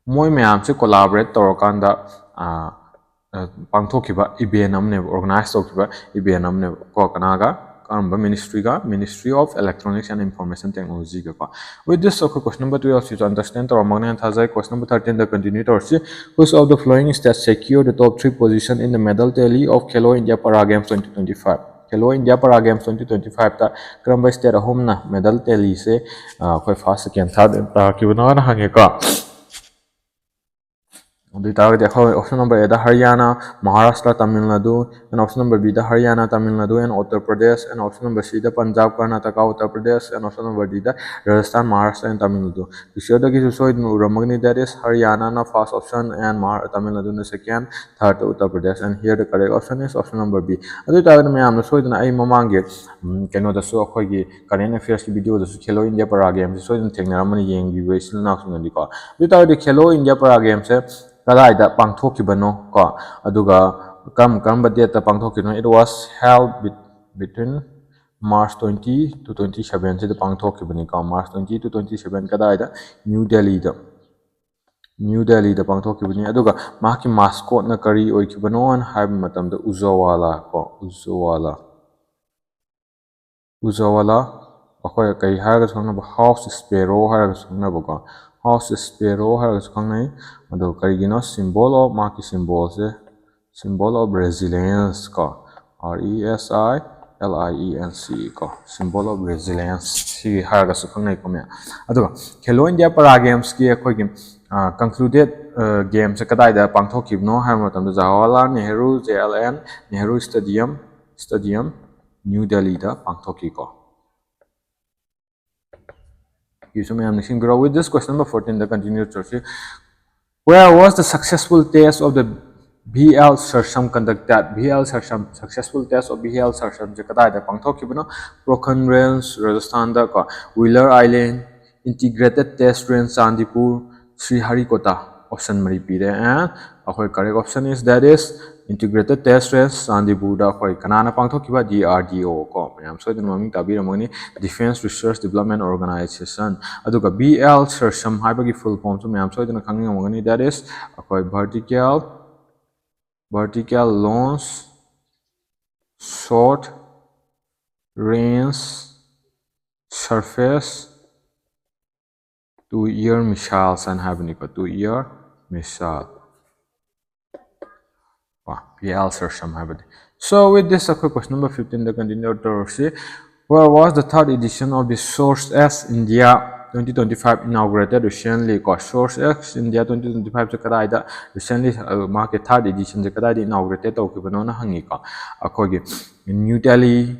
ꯃꯣꯏ ꯃꯌꯥꯝꯁꯦ collaborate ꯇꯧꯔꯀꯥꯟꯗ, ꯑ, ꯑ, ꯄꯥꯡꯊꯣꯛꯈꯤꯕ event ꯑꯃꯅꯦꯕ, organize ꯇꯧꯈꯤꯕ event ꯑꯃꯅꯦꯕ ꯀꯣ꯫ ꯀꯅꯥꯒ? ꯀꯔꯝꯕ ministry ꯒ? Ministry of Electronics and Information Technology ꯒ ꯀꯣ꯫ With this, ꯑꯩꯈꯣꯏ question number twelve ꯁꯤꯁꯨ understand ꯇꯧꯔꯝꯃꯒꯅꯤ ꯍꯥꯏꯅ ꯊꯥꯖꯩ꯫ Question number thirteen ꯗ continue ꯇꯧꯔꯁꯤ꯫ Which of the following state secure the top three position in the medal tally of Khelo India Para Games twenty twenty-five? Khelo India Para Games twenty twenty five ꯇ ꯀꯔꯝꯕ state ꯑꯍꯨꯝꯅ medal tallyꯁꯦ ꯑꯩꯈꯣꯏ first, second, third ꯇꯥꯔꯛꯈꯤꯕꯅꯣꯅ ꯍꯪꯉꯦꯀꯣ꯫ ꯑꯗꯨ ꯑꯣꯏꯇꯥꯔꯒꯗꯤ ꯑꯩꯈꯣꯏ option number A the Haryana, Maharashtra, Tamil Nadu, and option number B the Haryana, Tamil Nadu, and Uttar Pradesh, and option number C the Punjab, Karnataka, Uttar Pradesh, and option number D the Rajasthan, Maharashtra, and Tamil Nadu. Picture ꯗꯒꯤꯁꯨ ꯁꯣꯏꯗꯅ ꯎꯔꯝꯃꯒꯅꯤ, that is Haryana ꯅ first option and Mahar-, Tamil Nadu ꯅ second, third Uttar Pradesh, and here the correct option is option number B. ꯑꯗꯨ ꯑꯣꯏꯇꯥꯔꯒꯗꯤ ꯃꯌꯥꯝꯅ ꯁꯣꯏꯗꯅ ꯑꯩ ꯃꯃꯥꯡꯒꯤ, ꯎꯝ, ꯀꯩꯅꯣꯗꯁꯨ, ꯑꯩꯈꯣꯏꯒꯤ current affairs ꯀꯤ video ꯗꯁꯨ Khelo India Para Games ꯁꯦ ꯁꯣꯏꯗꯅ ꯊꯦꯡꯅꯔꯝꯃꯅꯤ, ꯌꯦꯡꯕꯤꯕ ꯏꯆꯤꯜ ꯏꯅꯥꯎꯁꯤꯡꯅꯗꯤꯀꯣ꯫ ꯑꯗꯨ ꯑꯣꯏꯇꯥꯔꯒꯗꯤ Khelo India Para Games ꯁꯦ ꯀꯗꯥꯏꯗ ꯄꯥꯡꯊꯣꯛꯈꯤꯕꯅꯣ ꯀꯣ, ꯑꯗꯨꯒ ꯀꯔꯝ ꯀꯔꯝꯕ date ꯇ ꯄꯥꯡꯊꯣꯛꯈꯤꯕꯅꯣ? It was held be-, between March twenty to twenty seven ꯁꯤꯗ ꯄꯥꯡꯊꯣꯛꯈꯤꯕꯅꯤꯀꯣ, March twenty to twenty seven꯫ ꯀꯗꯥꯏꯗ? New Delhi ꯗ, New Delhi ꯗ ꯄꯥꯡꯊꯣꯛꯈꯤꯕꯅꯤ꯫ ꯑꯗꯨꯒ ꯃꯍꯥꯛꯀꯤ mascot ꯅ ꯀꯔꯤ ꯑꯣꯏꯈꯤꯕꯅꯣ ꯍꯥꯏꯅ ꯍꯥꯏꯕ ꯃꯇꯝꯗ Ujjwala ꯀꯣ, Ujjwala, Ujjwala, ꯑꯩꯈꯣꯏ ꯀꯔꯤ ꯍꯥꯏꯔꯒꯁꯨ ꯈꯪꯅꯕ, house sparrow ꯍꯥꯏꯔꯒꯁꯨ ꯈꯪꯅꯕꯀꯣ, house sparrow ꯍꯥꯏꯔꯒꯁꯨ ꯈꯪꯅꯩ꯫ ꯑꯗꯣ ꯀꯔꯤꯒꯤꯅꯣ? Symbol of, ꯃꯍꯥꯛꯀꯤ symbol say, symbol of resilience ꯀꯣ, R E S I L I E N C E ꯀꯣ, symbol of resilience ꯁꯤ ꯍꯥꯏꯔꯒꯁꯨ ꯈꯪꯅꯩꯀꯣ ꯃꯌꯥꯝ꯫ ꯑꯗꯨꯒ Khelo India Para Games ꯀꯤ ꯑꯩꯈꯣꯏꯒꯤ, ꯑ, concluded, ꯑ, game ꯁꯦ ꯀꯗꯥꯏꯗ ꯄꯥꯡꯊꯣꯛꯈꯤꯕꯅꯣ ꯍꯥꯏꯕ ꯃꯇꯝꯗ Jawaharlal Nehru, J L N Nehru Stadium, Stadium, New Delhi ꯗ ꯄꯥꯡꯊꯣꯛꯈꯤꯀꯣ꯫ ꯁꯤꯁꯨ ꯃꯌꯥꯝ ꯅꯤꯡꯁꯤꯡꯕꯤꯔꯣ꯫ With this, question number fourteen the continue ꯇꯧꯁꯤ꯫ Where was the successful test of the V L Sarsam conducted? V L Sarsam, successful test of V L Sarsam ꯁꯦ ꯀꯗꯥꯏꯗ ꯄꯥꯡꯊꯣꯛꯈꯤꯕꯅꯣ? Pokhran Range, ꯔꯥꯖꯁꯊꯥꯟꯗ ꯀꯣ, Wheeler Island, Integrated Test Range, Chandipur, Sriharikota, option ꯃꯔꯤ ꯄꯤꯔꯦ꯫ And ꯑꯩꯈꯣꯏ correct option is, that is Integrated Test Range, Chandipur ꯗ ꯑꯩꯈꯣꯏ ꯀꯅꯥꯅ ꯄꯥꯡꯊꯣꯛꯈꯤꯕ? D R D O ꯀꯣ, ꯃꯌꯥꯝ ꯁꯣꯏꯗꯅ ꯃꯃꯤꯡ ꯇꯥꯕꯤꯔꯝꯒꯅꯤ, Defense Research Development Organization꯫ ꯑꯗꯨꯒ V L Sarsam ꯍꯥꯏꯕꯒꯤ full form ꯁꯨ ꯃꯌꯥꯝ ꯁꯣꯏꯗꯅ ꯈꯪꯅꯤꯡꯉꯝꯒꯅꯤ, that is ꯑꯩꯈꯣꯏ vertical, vertical launch short range surface to air missiles ꯍꯥꯏꯅ ꯍꯥꯏꯕꯅꯤꯀꯣ, to air missile꯫ ꯀꯣ, V L Sarsam ꯍꯥꯏꯕꯗꯤ So with this, ꯑꯩꯈꯣꯏ question number fifteen ꯗ continue ꯇꯧꯔꯁꯤ. Where was the third edition of the Source X India twenty twenty-five inaugurated recently? ꯀꯣ, Source X India twenty twenty-five ꯁꯦ ꯀꯗꯥꯏꯗ recently, ꯑ, ꯃꯍꯥꯛꯀꯤ third edition ꯁꯦ ꯀꯗꯥꯏꯗ inaugurated ꯇꯧꯈꯤꯕꯅꯣꯅ ꯍꯪꯉꯤꯀꯣ꯫ ꯑꯩꯈꯣꯏꯒꯤ New Delhi,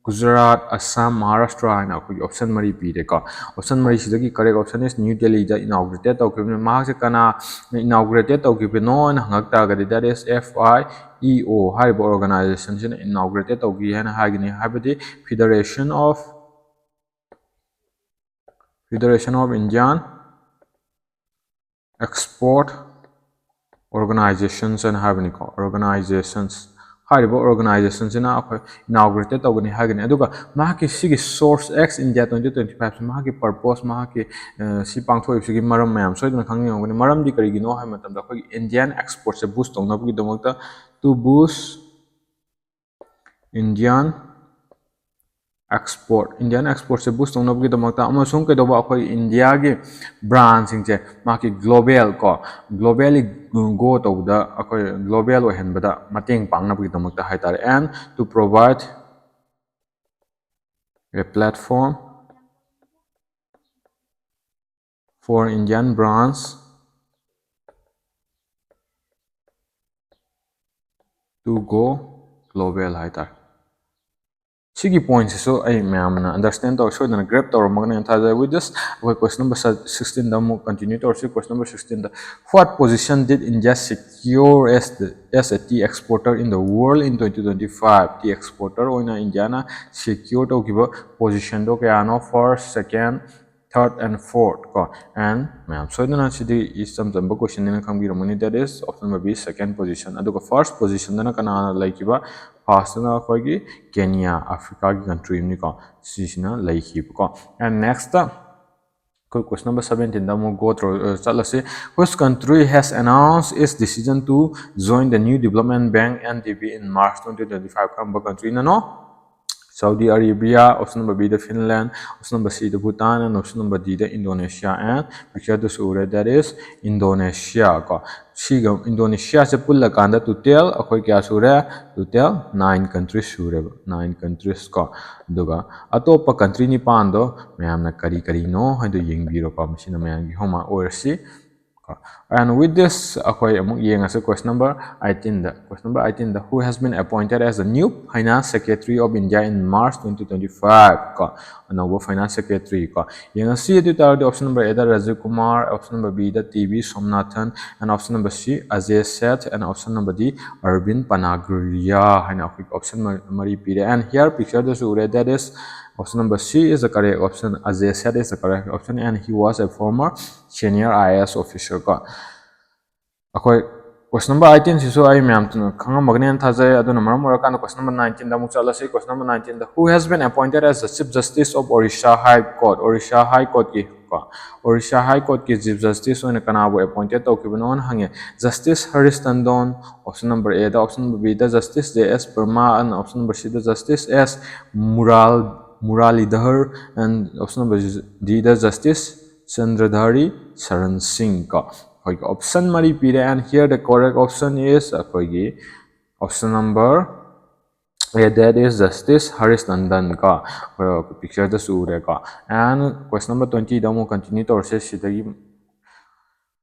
Gujarat, Assam, Maharashtra ꯍꯥꯏꯅ ꯑꯩꯈꯣꯏꯒꯤ option ꯃꯔꯤ ꯄꯤꯔꯦꯀꯣ꯫ Option ꯃꯔꯤꯁꯤꯗꯒꯤ correct option is New Delhi the inaugurated ꯇꯧꯈꯤꯕꯅꯤ꯫ ꯃꯍꯥꯛꯁꯦ ꯀꯅꯥ inaugurated ꯇꯧꯈꯤꯕꯅꯣ ꯍꯥꯏꯅ ꯍꯪꯉꯛ ꯇꯥꯔꯒꯗꯤ, that is F I E O ꯍꯥꯏꯔꯤꯕ organization ꯁꯤꯅ inaugurated ꯇꯧꯈꯤ ꯍꯥꯏꯅ ꯍꯥꯏꯒꯅꯤ, ꯍꯥꯏꯕꯗꯤ Federation of, Federation of Indian Export Organizations ꯍꯥꯏꯅ ꯍꯥꯏꯕꯅꯤꯀꯣ, organizations꯫ ꯍꯥꯏꯔꯤꯕ organization ꯁꯤꯅ ꯑꯩꯈꯣꯏ inaugurated ꯇꯧꯒꯅꯤ ꯍꯥꯏꯒꯅꯤ꯫ ꯑꯗꯨꯒ ꯃꯍꯥꯛꯀꯤ ꯁꯤꯒꯤ Source X India twenty twenty-five ꯁꯤ ꯃꯍꯥꯛꯀꯤ purpose, ꯃꯍꯥꯛꯀꯤ, ꯑ, ꯁꯤ ꯄꯥꯡꯊꯣꯛꯏꯕꯁꯤꯒꯤ ꯃꯔꯝ ꯃꯌꯥꯝ ꯁꯣꯏꯗꯅ ꯈꯪꯅꯤꯡꯉꯝꯒꯅꯤ꯫ ꯃꯔꯝꯗꯤ ꯀꯔꯤꯒꯤꯅꯣ ꯍꯥꯏꯕ ꯃꯇꯝꯗ, ꯑꯩꯈꯣꯏꯒꯤ Indian export ꯁꯦ boost ꯇꯧꯅꯕꯒꯤꯗꯃꯛꯇ, to boost Indian export, Indian export say boost ꯇꯧꯅꯕꯒꯤꯗꯃꯛꯇ, ꯑꯃꯁꯨꯡ ꯀꯩꯗꯧꯕ, ꯑꯩꯈꯣꯏ ꯏꯟꯗꯤꯌꯥꯒꯤ brand ꯁꯤꯡꯁꯦ ꯃꯍꯥꯛꯀꯤ global ꯀꯣ, globally grow ꯇꯧꯕꯗ, ꯑꯩꯈꯣꯏ global ꯑꯣꯏꯍꯟꯕꯗ ꯃꯇꯦꯡ ꯄꯥꯡꯅꯕꯒꯤꯗꯃꯛꯇ ꯍꯥꯏꯇꯥꯔꯦ, and to provide a platform for Indian brands to go global ꯍꯥꯏꯇꯥꯔꯦ꯫ ꯁꯤꯒꯤ point ꯁꯤꯁꯨ ꯑꯩ ꯃꯌꯥꯝꯅ understand ꯇꯧꯔ, ꯁꯣꯏꯗꯅ grab ꯇꯧꯔꯝꯃꯒꯅꯤ ꯊꯥꯖꯩ꯫ With this, ꯑꯩꯈꯣꯏ question number sixteen ꯗ ꯑꯃꯨꯛ continue ꯇꯧꯔꯁꯤ꯫ Question number sixteen the, what position did India secure as the, as a tea exporter in the world in twenty twenty-five? Tea exporter ꯑꯣꯏꯅ ꯏꯟꯗꯤꯌꯥꯅ secure ꯇꯧꯈꯤꯕ position ꯗꯣ ꯀꯌꯥꯅꯣ? First, second, third and fourth ꯀꯣ꯫ And ꯃꯌꯥꯝ ꯁꯣꯏꯗꯅ ꯁꯤꯗꯤ ꯏꯆꯝ ꯆꯝꯕ question ꯅꯤꯅ ꯈꯪꯕꯤꯔꯝꯒꯅꯤ, that is option number B, second position꯫ ꯑꯗꯨꯒ first position ꯗꯅ ꯀꯅꯥꯅ ꯂꯩꯈꯤꯕ? First ꯇꯅ ꯑꯩꯈꯣꯏꯒꯤ ꯀꯦꯅꯤꯌꯥ, ꯑꯐ꯭ꯔꯤꯀꯥꯒꯤ country ꯑꯃꯅꯤꯀꯣ, ꯁꯤꯁꯤꯅ ꯂꯩꯈꯤꯕꯀꯣ꯫ And next ꯑꯩꯈꯣꯏ question number seventeen ꯗ ꯑꯃꯨꯛ go through, ꯑ, ꯆꯠꯂꯁꯤ꯫ Which country has announced its decision to join the new development bank, N D B, in March twenty twenty-five? ꯀꯔꯝꯕ country ꯅꯅꯣ? Saudi Arabia, option number B the Finland, option number C the Bhutan, and option number D the Indonesia, and picture ꯗꯁꯨ ꯎꯔꯦ, that is Indonesia ꯀꯣ꯫ ꯁꯤꯒ Indonesia ꯁꯦ ꯄꯨꯜꯂꯀꯥꯟꯗ total ꯑꯩꯈꯣꯏ ꯀꯌꯥ ꯁꯨꯔꯦ? Total nine countries ꯁꯨꯔꯦꯕ, nine countries ꯀꯣ꯫ ꯑꯗꯨꯒ ꯑꯇꯣꯞꯄ country ꯅꯤꯄꯥꯟꯗꯣ ꯃꯌꯥꯝꯅ ꯀꯔꯤ ꯀꯔꯤꯅꯣ ꯍꯥꯏꯗꯣ ꯌꯦꯡꯕꯤꯔꯣꯀꯣ, ꯃꯁꯤꯅ ꯃꯌꯥꯝꯒꯤ homework ꯑꯣꯏꯔꯁꯤ꯫ And with this, ꯑꯩꯈꯣꯏ ꯑꯃꯨꯛ ꯌꯦꯡꯉꯁꯤ question number eighteen the. Question number eighteen the, "Who has been appointed as the new finance secretary of India in March twenty twenty-five?" ꯀꯣ, ꯑꯅꯧꯕ finance secretary ꯀꯣ꯫ ꯌꯦꯡꯉꯁꯤ꯫ ꯑꯗꯨ ꯑꯣꯏ ꯇꯥꯔꯗꯤ option number A the Rajiv Kumar, option number B the T V Somnathan, and option number C Ajay Seth, and option number D Arvind Panagarya ꯍꯥꯏꯅ ꯑꯩꯈꯣꯏ option ꯃ-, ꯃꯔꯤ ꯄꯤꯔꯦ꯫ And here picture ꯗꯁꯨ ꯎꯔꯦ, that is option number C is the correct option, Ajay Seth is the correct option, and he was a former senior I A S officer ꯀꯣ꯫ ꯑꯩꯈꯣꯏ question number eighteen ꯁꯤꯁꯨ ꯑꯩ ꯃꯌꯥꯝ ꯊꯨꯅ ꯈꯪꯉꯝꯃꯒꯅꯦꯅ ꯊꯥꯖꯩ꯫ ꯑꯗꯨꯅ ꯃꯔꯝ ꯑꯣꯏꯔꯀꯥꯟꯗ question number nineteen ꯗ ꯑꯃꯨꯛ ꯆꯠꯂꯁꯤ꯫ Question number nineteen the, "Who has been appointed as the Chief Justice of Orissa High Court?" Orissa High Court ꯀꯤ ꯀꯣ, Orissa High Court ꯀꯤ Chief Justice ꯑꯣꯏꯅ ꯀꯅꯥꯕꯨ appointed ꯇꯧꯈꯤꯕꯅꯣꯅ ꯍꯪꯉꯦ꯫ Justice Harish Tandon, option number A the, option number B the Justice J S Verma, and option number C the Justice S Mural, Muralidhar, and option number D the Justice Chandradhari Sharan Singh ꯀꯣ꯫ ꯑꯩꯈꯣꯏꯒꯤ option ꯃꯔꯤ ꯄꯤꯔꯦ, and here the correct option is ꯑꯩꯈꯣꯏꯒꯤ option number A, that is Justice Harish Tandon ꯀꯣ꯫ ꯑꯩꯈꯣꯏ picture ꯗꯁꯨ ꯎꯔꯦꯀꯣ꯫ And question number twenty ꯗ ꯑꯃꯨꯛ continue ꯇꯧꯔꯁꯦ ꯁꯤꯗꯒꯤ꯫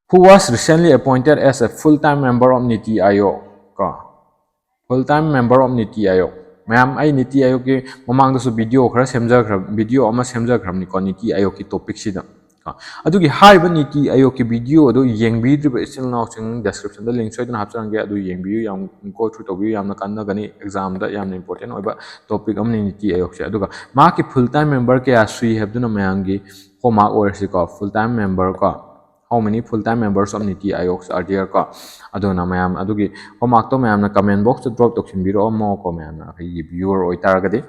"Who was recently appointed as a full-time member of Niti Aayog?" ꯀꯣ꯫ Full-time member of Niti Aayog꯫ ꯃꯌꯥꯝ, ꯑꯩ ꯅꯤꯇꯤ ꯑꯥꯌꯣꯒꯀꯤ ꯃꯃꯥꯡꯗꯁꯨ video ꯈꯔ ꯁꯦꯝꯖꯈ꯭ꯔ-, video ꯑꯃ ꯁꯦꯝꯖꯈ꯭ꯔꯕꯅꯤꯀꯣ, ꯅꯤꯇꯤ ꯑꯥꯌꯣꯒꯀꯤ topic ꯁꯤꯗ꯫ ꯀꯣ꯫ ꯑꯗꯨꯒꯤ ꯍꯥꯏꯔꯤꯕ ꯅꯤꯇꯤ ꯑꯥꯌꯣꯒꯀꯤ video ꯑꯗꯨ ꯌꯦꯡꯕꯤꯗ꯭ꯔꯤꯕ ꯏꯆꯤꯜ ꯏꯅꯥꯎꯁꯤꯡ, description ꯗ link ꯁꯣꯏꯗꯅ ꯍꯥꯞꯆꯔꯝꯒꯦ, ꯑꯗꯨ ꯌꯦꯡꯕꯤꯌꯨ, ꯌꯥꯝ go through ꯇꯧꯕꯤꯌꯨ, ꯌꯥꯝꯅ ꯀꯥꯟꯅꯒꯅꯤ꯫ Exam ꯗ ꯌꯥꯝꯅ important ꯑꯣꯏꯕ topic ꯑꯃꯅꯤ ꯅꯤꯇꯤ ꯑꯥꯌꯣꯒꯁꯦ꯫ ꯑꯗꯨꯒ ꯃꯍꯥꯛꯀꯤ full-time member ꯀꯌꯥ ꯁꯨꯏ ꯍꯥꯏꯕꯗꯨꯅ ꯃꯌꯥꯝꯒꯤ homework ꯑꯣꯏꯔꯁꯤꯀꯣ꯫ Full-time member ꯀꯣ, "How many full-time members of Niti Aayog are there?" ꯀꯣ꯫ ꯑꯗꯨꯅ ꯃꯌꯥꯝ ꯑꯗꯨꯒꯤ homework ꯇꯣ ꯃꯌꯥꯝꯅ comment box ꯇ drop ꯇꯧꯁꯤꯟꯕꯤꯔꯛꯑꯝꯃꯣꯀꯣ, ꯃꯌꯥꯝꯅ ꯑꯩꯈꯣꯏꯒꯤ viewer ꯑꯣꯏꯇꯥꯔꯒꯗꯤ꯫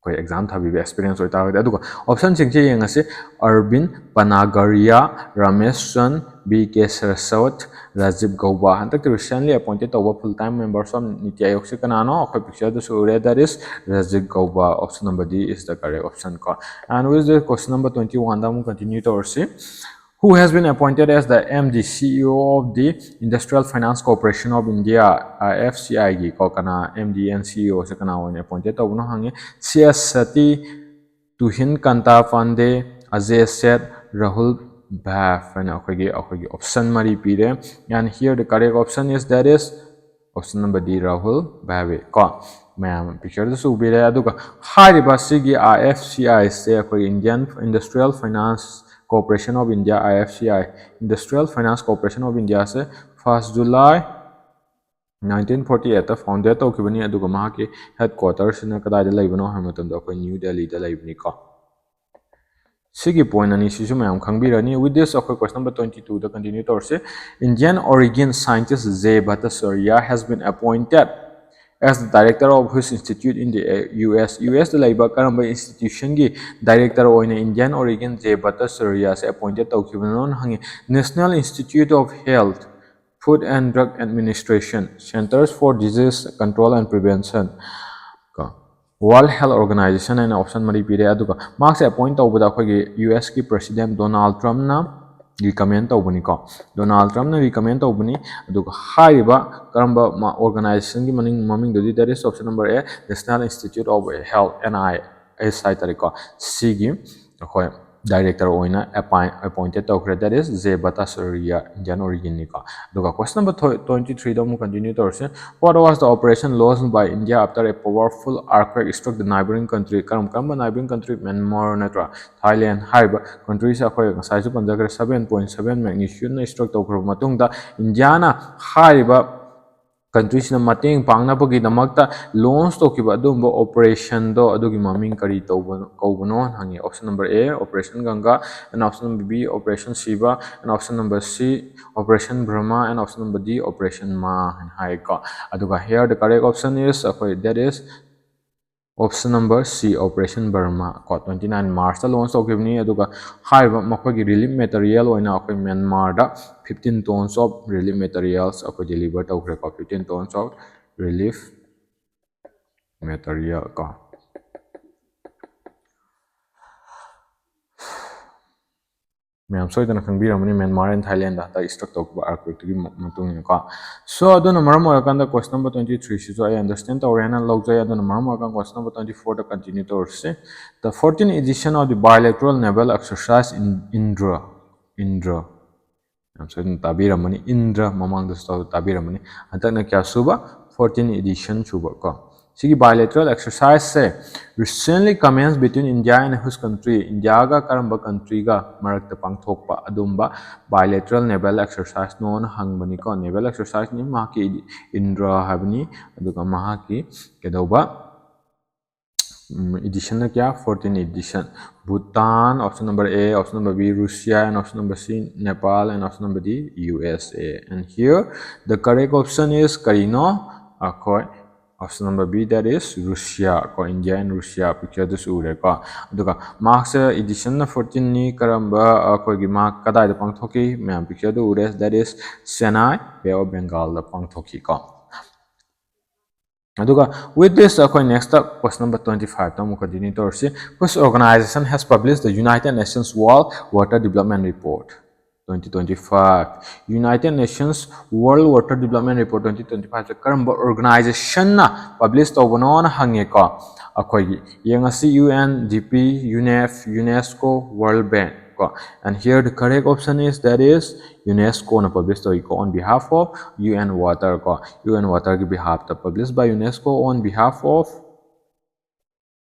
ꯑꯩꯈꯣꯏ ꯑꯦꯛꯖꯥꯝ ꯊꯥꯕꯤꯕ ꯑꯦꯛꯁꯄꯤꯔꯤꯌꯦꯟꯁ ꯑꯣꯏꯇꯥꯔꯒꯗꯤ꯫ ꯑꯗꯨꯒ ꯑꯣꯞꯁꯟꯁꯤꯡꯁꯦ ꯌꯦꯡꯉꯁꯤ꯫ ꯑꯔꯕꯤꯟ ꯄꯅꯥꯒꯔꯤꯌꯥ, ꯔꯥꯃꯦꯁꯟ, ꯕꯤ ꯀꯦ ꯁꯔꯁꯋꯠ, ꯔꯥꯖꯤꯕ ꯒꯧꯕꯥ꯫ ꯍꯟꯗꯛꯇ ꯔꯤꯁꯦꯟꯂꯤ ꯑꯦꯄꯣꯏꯟꯇꯦꯠ ꯇꯧꯕ ꯐꯨꯜ ꯇꯥꯏꯝ ꯃꯦꯝꯕꯔꯁ ꯑꯣꯐ ꯅꯤꯇꯤ ꯑꯥꯌꯣꯒꯁꯦ ꯀꯅꯥꯅꯣ? ꯑꯩꯈꯣꯏ ꯄꯤꯛꯆꯔꯗꯁꯨ ꯎꯔꯦ, that is Rajiv Gauba. Option number D is the correct option ꯀꯣ꯫ And with the question number twenty-one ꯗ ꯑꯃꯨꯛ ꯀꯟꯇꯤꯅ꯭ꯌꯨ ꯇꯧꯔꯁꯤ꯫ Who has been appointed as the M D C E O of the Industrial Finance Corporation of India, IFCI ꯒꯤ ꯀꯣ? ꯀꯅꯥ M D and C E O ꯁꯦ ꯀꯅꯥ ꯑꯣꯏꯅ ꯑꯦꯄꯣꯏꯟꯇꯦꯠ ꯇꯧꯕꯅꯣ ꯍꯪꯉꯤ꯫ C S ꯁꯇꯤ, ꯇꯨꯍꯤꯟ ꯀꯥꯟꯇ ꯄꯥꯟꯗꯦ, ꯑꯖꯦ set, Rahul ꯚꯥꯚ ꯍꯥꯏꯅ ꯑꯩꯈꯣꯏꯒꯤ, ꯑꯩꯈꯣꯏꯒꯤ ꯑꯣꯞꯁꯟ ꯃꯔꯤ ꯄꯤꯔꯦ꯫ And here the correct option is, that is option number D, Rahul ꯚꯥꯚꯦ ꯀꯣ꯫ ꯃꯌꯥꯝ ꯄꯤꯛꯆꯔꯗꯁꯨ ꯎꯕꯤꯔꯦ꯫ ꯑꯗꯨꯒ ꯍꯥꯏꯔꯤꯕ ꯁꯤꯒꯤ IFCI ꯁꯦ ꯑꯩꯈꯣꯏ Indian Industrial Finance Corporation of India, IFCI, Industrial Finance Corporation of India say first July nineteen forty eight ꯇ founded ꯇꯧꯈꯤꯕꯅꯤ꯫ ꯑꯗꯨꯒ ꯃꯍꯥꯛꯀꯤ ꯍꯦꯗ ꯀ꯭ꯋꯥꯇꯔꯁꯤꯅ ꯀꯗꯥꯏꯗ ꯂꯩꯕꯅꯣ ꯍꯥꯏꯕ ꯃꯇꯝꯗ ꯑꯩꯈꯣꯏ ꯅ꯭ꯌꯨ ꯗꯦꯜꯂꯤꯗ ꯂꯩꯕꯅꯤꯀꯣ꯫ ꯁꯤꯒꯤ ꯄꯣꯏꯟꯠ ꯑꯅꯤꯁꯤꯁꯨ ꯃꯌꯥꯝ ꯈꯪꯕꯤꯔꯅꯤ꯫ With this, ꯑꯩꯈꯣꯏ question number twenty two ꯗ ꯀꯟꯇꯤꯅ꯭ꯌꯨ ꯇꯧꯔꯁꯤ꯫ Indian origin scientist J Bhattacharya has been appointed as the director of which institute in the US? US ꯇ ꯂꯩꯕ ꯀꯔꯝꯕ ꯏꯟꯁꯇꯤꯇ꯭ꯌꯨꯁꯟꯒꯤ ꯗꯥꯏꯔꯦꯛꯇꯔ ꯑꯣꯏꯅ Indian origin J Bhattacharya ꯁꯦ ꯑꯦꯄꯣꯏꯟꯇꯦꯠ ꯇꯧꯈꯤꯕꯅꯣꯅ ꯍꯪꯉꯤ꯫ National Institute of Health, Food and Drug Administration, Centers for Disease Control and Prevention ꯀꯣ, World Health Organization ꯍꯥꯏꯅ option ꯃꯔꯤ ꯄꯤꯔꯦ꯫ ꯑꯗꯨꯒ ꯃꯍꯥꯛꯁꯦ ꯑꯦꯄꯣꯏꯟꯠ ꯇꯧꯕꯗ ꯑꯩꯈꯣꯏꯒꯤ ꯌꯨ ꯑꯦꯁꯀꯤ ꯄ꯭ꯔꯦꯁꯤꯗꯦꯟꯠ ꯗꯣꯅꯥꯜꯗ ꯇ꯭ꯔꯝꯞꯅ ꯔꯤꯀꯃꯦꯟ ꯇꯧꯕꯅꯤꯀꯣ꯫ ꯗꯣꯅꯥꯜꯗ ꯇ꯭ꯔꯝꯞꯅ ꯔꯤꯀꯃꯦꯟ ꯇꯧꯕꯅꯤ꯫ ꯑꯗꯨꯒ ꯍꯥꯏꯔꯤꯕ ꯀꯔꯝꯕ ꯑꯣꯔꯒꯅꯥꯏꯖꯦꯁꯟꯒꯤ ꯃꯃꯤꯡ, ꯃꯃꯤꯡꯗꯨꯗꯤ, that is option number A, National Institute of Health, NIH ꯍꯥꯏꯇꯥꯔꯦꯀꯣ꯫ ꯁꯤꯒꯤ ꯑꯩꯈꯣꯏ ꯗꯥꯏꯔꯦꯛꯇꯔ ꯑꯣꯏꯅ ꯑꯦꯄꯣꯏꯟꯇꯦꯠ ꯇꯧꯈ꯭ꯔꯦ, that is J Bhattacharya, Indian origin ꯅꯤꯀꯣ꯫ ꯑꯗꯨꯒ question number twenty three ꯗ ꯑꯃꯨꯛ ꯀꯟꯇꯤꯅ꯭ꯌꯨ ꯇꯧꯔꯁꯦ꯫ What was the operation launched by India after a powerful earthquake struck the neighboring country? ꯀꯔꯝ ꯀꯔꯝꯕ neighboring country? ꯃ꯭ꯌꯥꯟꯃꯥꯔ ꯅꯠꯇ꯭ꯔꯥ, ꯊꯥꯏꯂꯦꯟ ꯍꯥꯏꯔꯤꯕ ꯀꯟꯇ꯭ꯔꯤꯁꯦ ꯑꯩꯈꯣꯏ ꯉꯁꯥꯏꯁꯨ ꯄꯟꯖꯈ꯭ꯔꯦ, seven point seven magnitude ꯅ ꯁ꯭ꯇ꯭ꯔꯣꯛ ꯇꯧꯈ꯭ꯔꯕ ꯃꯇꯨꯡꯗ ꯏꯟꯗꯤꯌꯥꯅ ꯍꯥꯏꯔꯤꯕ ꯀꯟꯇ꯭ꯔꯤꯁꯤꯅ ꯃꯇꯦꯡ ꯄꯥꯡꯅꯕꯒꯤꯗꯃꯛꯇ ꯂꯣꯟꯆ ꯇꯧꯈꯤꯕ ꯑꯗꯨꯒꯨꯝꯕ ꯑꯣꯄꯔꯦꯁꯟꯗꯣ, ꯑꯗꯨꯒꯤ ꯃꯃꯤꯡ ꯀꯔꯤ ꯇꯧꯕꯅꯣ, ꯀꯧꯕꯅꯣ ꯍꯪꯉꯤ꯫ Option number A, Operation Ganga, and option number B, Operation Shiva, and option number C, Operation Brahma, and option number D, Operation Ma ꯍꯥꯏꯅ ꯍꯥꯏꯀꯣ꯫ ꯑꯗꯨꯒ here the correct option is ꯑꯩꯈꯣꯏ, that is Option number C, Operation Burma ꯀꯣ, twenty nine March ꯇ launch ꯇꯧꯈꯤꯕꯅꯤ꯫ ꯑꯗꯨꯒ ꯍꯥꯏꯔꯤꯕ ꯃꯈꯣꯏꯒꯤ relief material ꯑꯣꯏꯅ ꯑꯩꯈꯣꯏ ꯃ꯭ꯌꯥꯟꯃꯥꯔꯗ fifteen tons of relief materials ꯑꯩꯈꯣꯏ deliver ꯇꯧꯈ꯭ꯔꯦꯀꯣ, fifteen tons of relief material ꯀꯣ꯫ ꯃꯌꯥꯝ ꯁꯣꯏꯗꯅ ꯈꯪꯕꯤꯔꯝꯃꯅꯤ, ꯃ꯭ꯌꯥꯟꯃꯥꯔ and ꯊꯥꯏꯂꯦꯟꯗ ꯍꯟꯗꯛ strike ꯇꯧꯈꯤꯕ earthquake ꯇꯨꯒꯤ ꯃꯇꯨꯡ ꯏꯟꯅꯀꯣ꯫ So ꯑꯗꯨꯅ ꯃꯔꯝ ꯑꯣꯏꯔꯀꯥꯟꯗ question number twenty three ꯁꯤꯁꯨ ꯑꯩ understand ꯇꯧꯔꯦ ꯍꯥꯏꯅ ꯂꯧꯖꯩ꯫ ꯑꯗꯨꯅ ꯃꯔꯝ ꯑꯣꯏꯔꯀꯥꯟꯗ question number twenty four ꯗ continue ꯇꯧꯔꯁꯤ꯫ The fourteen edition of the bilateral naval exercise in Indra, Indra, ꯌꯥꯝ ꯁꯣꯏꯗꯅ ꯇꯥꯕꯤꯔꯝꯃꯅꯤ, ꯏꯟꯗ꯭ꯔ, ꯃꯃꯥꯡꯗꯁꯨ ꯇꯧ-, ꯇꯥꯕꯤꯔꯝꯃꯅꯤ꯫ ꯍꯟꯗꯛꯅ ꯀꯌꯥ ꯁꯨꯕ? Fourteen edition ꯁꯨꯕ ꯀꯣ꯫ ꯁꯤꯒꯤ bilateral exercise say recently commenced between India and whose country? ꯏꯟꯗꯤꯌꯥꯒ ꯀꯔꯝꯕ country ꯒ ꯃꯔꯛꯇ ꯄꯥꯡꯊꯣꯛꯄ ꯑꯗꯨꯝꯕ bilateral naval exercise ꯅꯣꯅ ꯍꯪꯕꯅꯤꯀꯣ꯫ Naval exercise ꯅꯤ, ꯃꯍꯥꯛꯀꯤ ꯏꯟꯗ꯭ꯔ ꯍꯥꯏꯕꯅꯤ꯫ ꯑꯗꯨꯒ ꯃꯍꯥꯛꯀꯤ ꯀꯩꯗꯧꯕ edition ꯅ ꯀꯌꯥ? Fourteen edition꯫ Bhutan, option number A, option number B, Russia, and option number C, Nepal, and option number D, U S A. And here, the correct option is ꯀꯔꯤꯅꯣ? ꯑꯩꯈꯣꯏ option number B, that is Russia ꯀꯣ, India and Russia picture ꯗꯨꯁꯨ ꯎꯔꯦꯀꯣ꯫ ꯑꯗꯨꯒ ꯃꯍꯥꯛꯁꯦ edition ꯅ fourteen ꯅꯤ, ꯀꯔꯝꯕ, ꯑꯩꯈꯣꯏꯒꯤ ꯃꯍꯥꯛ ꯀꯗꯥꯏꯗ ꯄꯥꯡꯊꯣꯛꯈꯤ? ꯃꯌꯥꯝ picture ꯗꯨ ꯎꯔꯦ, that is Chennai, Bay of Bengal ꯗ ꯄꯥꯡꯊꯣꯛꯈꯤꯀꯣ꯫ ꯑꯗꯨꯒ with this ꯑꯩꯈꯣꯏ next question number twenty five ꯇ ꯑꯃꯨꯛ continue ꯇꯧꯔꯁꯤ꯫ Which organization has published the United Nations World Water Development Report twenty twenty five? United Nations World Water Development Report twenty twenty five ꯁꯦ ꯀꯔꯝꯕ organization ꯅ publish ꯇꯧꯕꯅꯣꯅ ꯍꯪꯉꯦꯀꯣ꯫ ꯑꯩꯈꯣꯏꯒꯤ ꯌꯦꯡꯉꯁꯤ, UNDP, UNEP, UNESCO, World Bank ꯀꯣ꯫ And here the correct option is, that is UNESCO ꯅ publish ꯇꯧꯏꯀꯣ, on behalf of UN Water ꯀꯣ꯫ UN Water ꯒꯤ behalf ꯇ, published by UNESCO on behalf of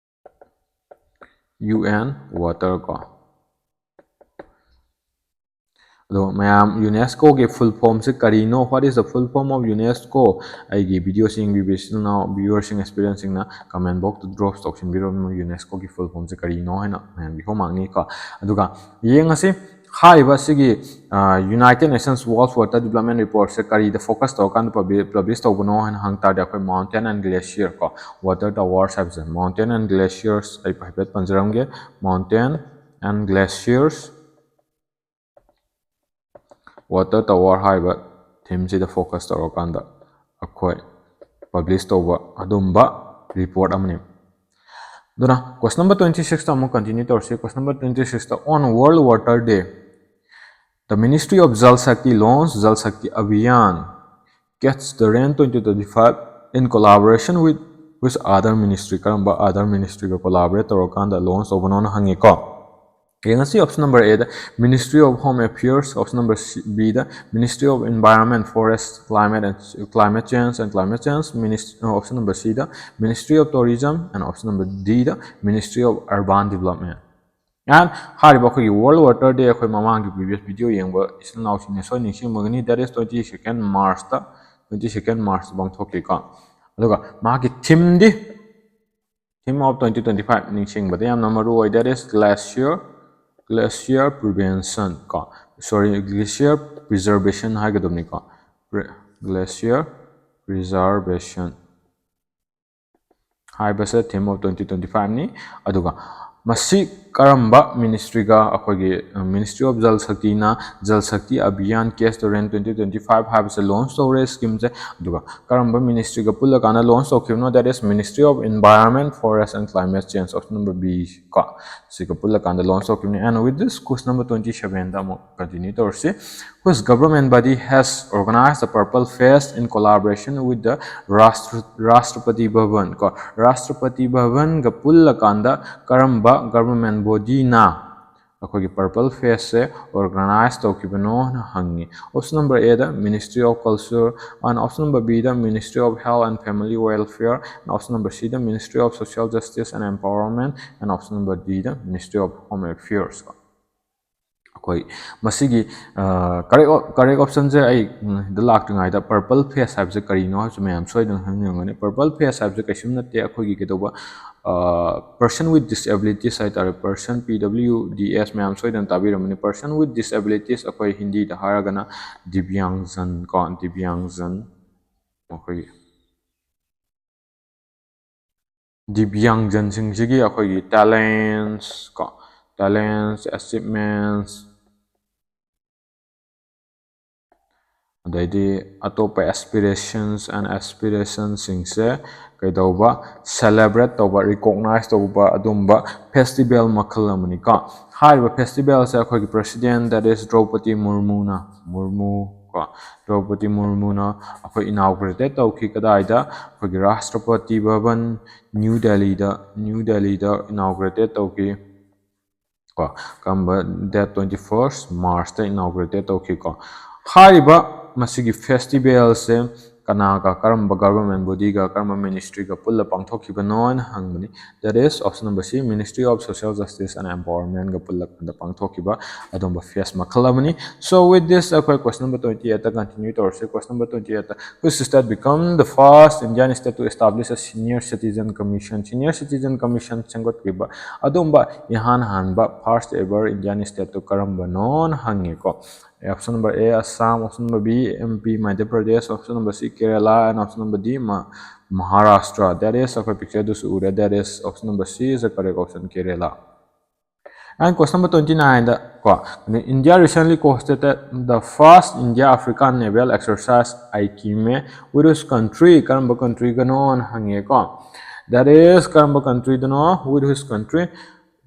UN Water ꯀꯣ꯫ ꯑꯗꯣ ꯃꯌꯥꯝ, UNESCO ꯒꯤ full form ꯁꯦ ꯀꯔꯤꯅꯣ? What is the full form of UNESCO? ꯑꯩꯒꯤ video ꯁꯤꯡ ꯌꯦꯡꯕꯤꯕ ꯏꯆꯤꯟ ꯏꯅꯥꯎ viewer ꯁꯤꯡ, aspirant ꯁꯤꯡꯅ comment box ꯇ drop ꯇꯧꯁꯤꯟꯕꯤꯔꯝꯃꯨ, UNESCO ꯒꯤ full form ꯁꯦ ꯀꯔꯤꯅꯣ ꯍꯥꯏꯅ ꯃꯌꯥꯝꯒꯤ homework ꯅꯤꯀꯣ꯫ ꯑꯗꯨꯒ ꯌꯦꯡꯉꯁꯤ, ꯍꯥꯏꯔꯤꯕ ꯑꯁꯤꯒꯤ United Nations World Water Development Report ꯁꯦ ꯀꯔꯤꯗ focus ꯇꯧꯔꯀꯥꯟꯗ publish ꯇꯧꯕꯅꯣ ꯍꯥꯏꯅ ꯍꯪ ꯇꯥꯔꯗꯤ, ꯑꯩꯈꯣꯏ mountain and glacier ꯀꯣ, water towers ꯍꯥꯏꯕꯁꯦ, mountain and glaciers ꯑꯩ ꯍꯥꯏꯐꯦꯠ ꯄꯟꯖꯔꯝꯒꯦ꯫ Mountain and glaciers, water tower ꯍꯥꯏꯔꯤꯕ theme ꯁꯤꯗ focus ꯇꯧꯔꯀꯥꯟꯗ ꯑꯩꯈꯣꯏ publish ꯇꯧꯕ ꯑꯗꯨꯝꯕ report ꯑꯃꯅꯤ꯫ ꯑꯗꯨꯅ question number twenty six ꯇ ꯑꯃꯨꯛ continue ꯇꯧꯔꯁꯤ꯫ Question number twenty six ꯇ, on World Water Day, the Ministry of Jal Shakti launched Jal Shakti Abhiyan Catch the Rain twenty twenty-five in collaboration with which other ministry? ꯀꯔꯝꯕ other ministry ꯒ collaborate ꯇꯧꯔꯀꯥꯟꯗ launch ꯇꯧꯕꯅꯣꯅ ꯍꯪꯉꯤꯀꯣ꯫ ꯌꯦꯡꯉꯁꯤ option number A the Ministry of Home Affairs, option number B the Ministry of Environment, Forest, Climate and Climate Change and Climate Change, option number C the Ministry of Tourism and option number D the Ministry of Urban Development꯫ And ꯍꯥꯏꯔꯤꯕ ꯑꯩꯈꯣꯏꯒꯤ World Water Day ꯑꯩꯈꯣꯏ ꯃꯃꯥꯡꯒꯤ previous video ꯌꯦꯡꯕ ꯏꯆꯤꯟ ꯏꯅꯥꯎꯁꯤꯡꯅ ꯁꯣꯏ ꯅꯤꯡꯁꯤꯡꯕꯒꯅꯤ, that is twenty second March ꯇ, twenty second March ꯇ ꯄꯥꯡꯊꯣꯛꯈꯤꯀꯣ꯫ ꯑꯗꯨꯒ ꯃꯥꯒꯤ theme D, theme of twenty twenty-five ꯅꯤꯡꯁꯤꯡꯕꯗ ꯌꯥꯝꯅ ꯃꯔꯨ ꯑꯣꯏ, that is glacier, glacier prevention ꯀꯣ, sorry, glacier preservation ꯍꯥꯏꯒꯗꯕꯅꯤꯀꯣ, glacier preservation ꯍꯥꯏꯕꯁꯦ theme of twenty twenty-five ꯅꯤ꯫ ꯑꯗꯨꯒ ꯃꯁꯤ ꯀꯔꯝꯕ ministry ꯒ, ꯑꯩꯈꯣꯏꯒꯤ Ministry of Jal Shakti ꯅ Jal Shakti Abhiyan Catch the Rain twenty twenty-five ꯍꯥꯏꯕꯁꯦ launch ꯇꯧꯔꯦ scheme ꯁꯦ꯫ ꯑꯗꯨꯒ ꯀꯔꯝꯕ ministry ꯒ ꯄꯨꯜꯂꯀꯥꯟꯗ launch ꯇꯧꯈꯤꯕꯅꯣ? That is Ministry of Environment, Forest and Climate Change, option number B ꯀꯣ, ꯁꯤꯒ ꯄꯨꯜꯂꯀꯥꯟꯗ launch ꯇꯧꯈꯤꯕꯅꯤ꯫ And with this, question number twenty seven ꯗ ꯑꯃꯨꯛ continue ꯇꯧꯔꯁꯤ꯫ Which government body has organized the Purple Fest in collaboration with the Rashtra-, Rashtrapati Bhavan ꯀꯣ, Rashtrapati Bhavan ꯒ ꯄꯨꯜꯂꯀꯥꯟꯗ ꯀꯔꯝꯕ government body ꯅ ꯑꯩꯈꯣꯏꯒꯤ Purple Fest ꯁꯦ organize ꯇꯧꯈꯤꯕꯅꯣꯅ ꯍꯪꯉꯤ꯫ Option number A the Ministry of Culture, and option number B the Ministry of Health and Family Welfare, and option number C the Ministry of Social Justice and Empowerment, and option number D the Ministry of Home Affairs ꯀꯣ꯫ ꯑꯩꯈꯣꯏ ꯃꯁꯤꯒꯤ correct, correct option ꯁꯦ ꯑꯩ ꯗ ꯂꯥꯛꯇ꯭ꯔꯤꯉꯩꯗ Purple Fest ꯍꯥꯏꯕꯁꯦ ꯀꯔꯤꯅꯣ ꯍꯥꯏꯕꯁꯦ ꯃꯌꯥꯝ ꯁꯣꯏꯗꯅ ꯈꯪꯅꯤꯡꯉꯝꯒꯅꯤ꯫ Purple Fest ꯍꯥꯏꯕꯁꯦ ꯀꯩꯁꯨꯝ ꯅꯠꯇꯦ, ꯑꯩꯈꯣꯏꯒꯤ ꯀꯩꯗꯧꯕ Person with disabilities ꯍꯥꯏ ꯇꯥꯔꯦ, ꯄꯔꯁꯟ, ꯄꯤ ꯗꯕ꯭ꯂꯤꯎ ꯗꯤ ꯑꯦꯁ, ꯃꯌꯥꯝ ꯁꯣꯏꯗꯅ ꯇꯥꯕꯤꯔꯝꯃꯅꯤ꯫ Person with disabilities ꯑꯩꯈꯣꯏ ꯍꯤꯟꯗꯤꯗ ꯍꯥꯏꯔꯒꯅ ꯗꯤꯕ꯭ꯌꯥꯡꯖꯟ ꯀꯣ, ꯗꯤꯕ꯭ꯌꯥꯡꯖꯟ, ꯃꯈꯣꯏꯒꯤ ꯗꯤꯕ꯭ꯌꯥꯡꯖꯟꯁꯤꯡꯁꯤꯒꯤ ꯑꯩꯈꯣꯏꯒꯤ talents ꯀꯣ, talents, achievements, ꯑꯗꯩꯗꯤ ꯑꯇꯣꯞꯄ aspirations and aspirationꯁꯤꯡꯁꯦ ꯀꯩꯗꯧꯕ, celebrate ꯇꯧꯕ, recognize ꯇꯧꯕ ꯑꯗꯨꯝꯕ festival ꯃꯈꯜ ꯑꯃꯅꯤꯀꯣ꯫ ꯍꯥꯏꯔꯤꯕ festivalꯁꯦ ꯑꯩꯈꯣꯏꯒꯤ president, that is ꯗ꯭ꯔꯧꯄꯗꯤ ꯃꯨꯔꯃꯨꯅ, ꯃꯨꯔꯃꯨ ꯀꯣ, ꯗ꯭ꯔꯧꯄꯗꯤ ꯃꯨꯔꯃꯨꯅ ꯑꯩꯈꯣꯏ inaugurated ꯇꯧꯈꯤ꯫ ꯀꯗꯥꯏꯗ? ꯑꯩꯈꯣꯏꯒꯤ ꯔꯥꯁꯇ꯭ꯔꯄꯇꯤ ꯚꯕꯟ, ꯅ꯭ꯌꯨ ꯗꯦꯜꯂꯤꯗ, ꯅ꯭ꯌꯨ ꯗꯦꯜꯂꯤꯗ inaugurated ꯇꯧꯈꯤ꯫ ꯀꯣ, ꯀꯔꯝꯕ? Date twenty first Marchꯇ inaugurated ꯇꯧꯈꯤꯀꯣ꯫ ꯍꯥꯏꯔꯤꯕ ꯃꯁꯤꯒꯤ festivalꯁꯦ ꯀꯅꯥꯒ, ꯀꯔꯝꯕ government bodyꯒ, ꯀꯔꯝꯕ ministryꯒ ꯄꯨꯜꯂ ꯄꯥꯡꯊꯣꯛꯈꯤꯕꯅꯣ ꯍꯥꯏꯅ ꯍꯪꯕꯅꯤ? That is option number C, Ministry of Social Justice and Empowermentꯒ ꯄꯨꯜꯂꯀꯥꯟꯗ ꯄꯥꯡꯊꯣꯛꯈꯤꯕ ꯑꯗꯨꯝꯕ fest ꯃꯈꯜ ꯑꯃꯅꯤ꯫ So with this ꯑꯩꯈꯣꯏ question number twenty eightꯇ continue ꯇꯧꯔꯁꯤ꯫ Question number twenty eightꯇ, which state become the first Indian state to establish a senior citizen commission? Senior citizen commission ꯁꯦꯝꯒꯠꯈꯤꯕ ꯑꯗꯨꯝꯕ ꯏꯍꯥꯟ ꯍꯥꯟꯕ first ever Indian stateꯇꯨ ꯀꯔꯝꯕꯅꯣꯅ ꯍꯪꯉꯦꯀꯣ꯫ Option number A, Assam, option number B, M P, Madhya Pradesh, option number C, Kerala, and option number D, Ma-, Maharashtra. That is, ꯑꯩꯈꯣꯏ pictureꯗꯨꯁꯨ ꯎꯔꯦ, that is, option number C is the correct option, Kerala. And question number twenty nineꯗ ꯀꯣ, India recently hosted the first India African naval exercise Aikime with which country? ꯀꯔꯝꯕ countryꯒꯅꯣꯅ ꯍꯪꯉꯦꯀꯣ꯫ That is, ꯀꯔꯝꯕ countryꯗꯅꯣ? With which country?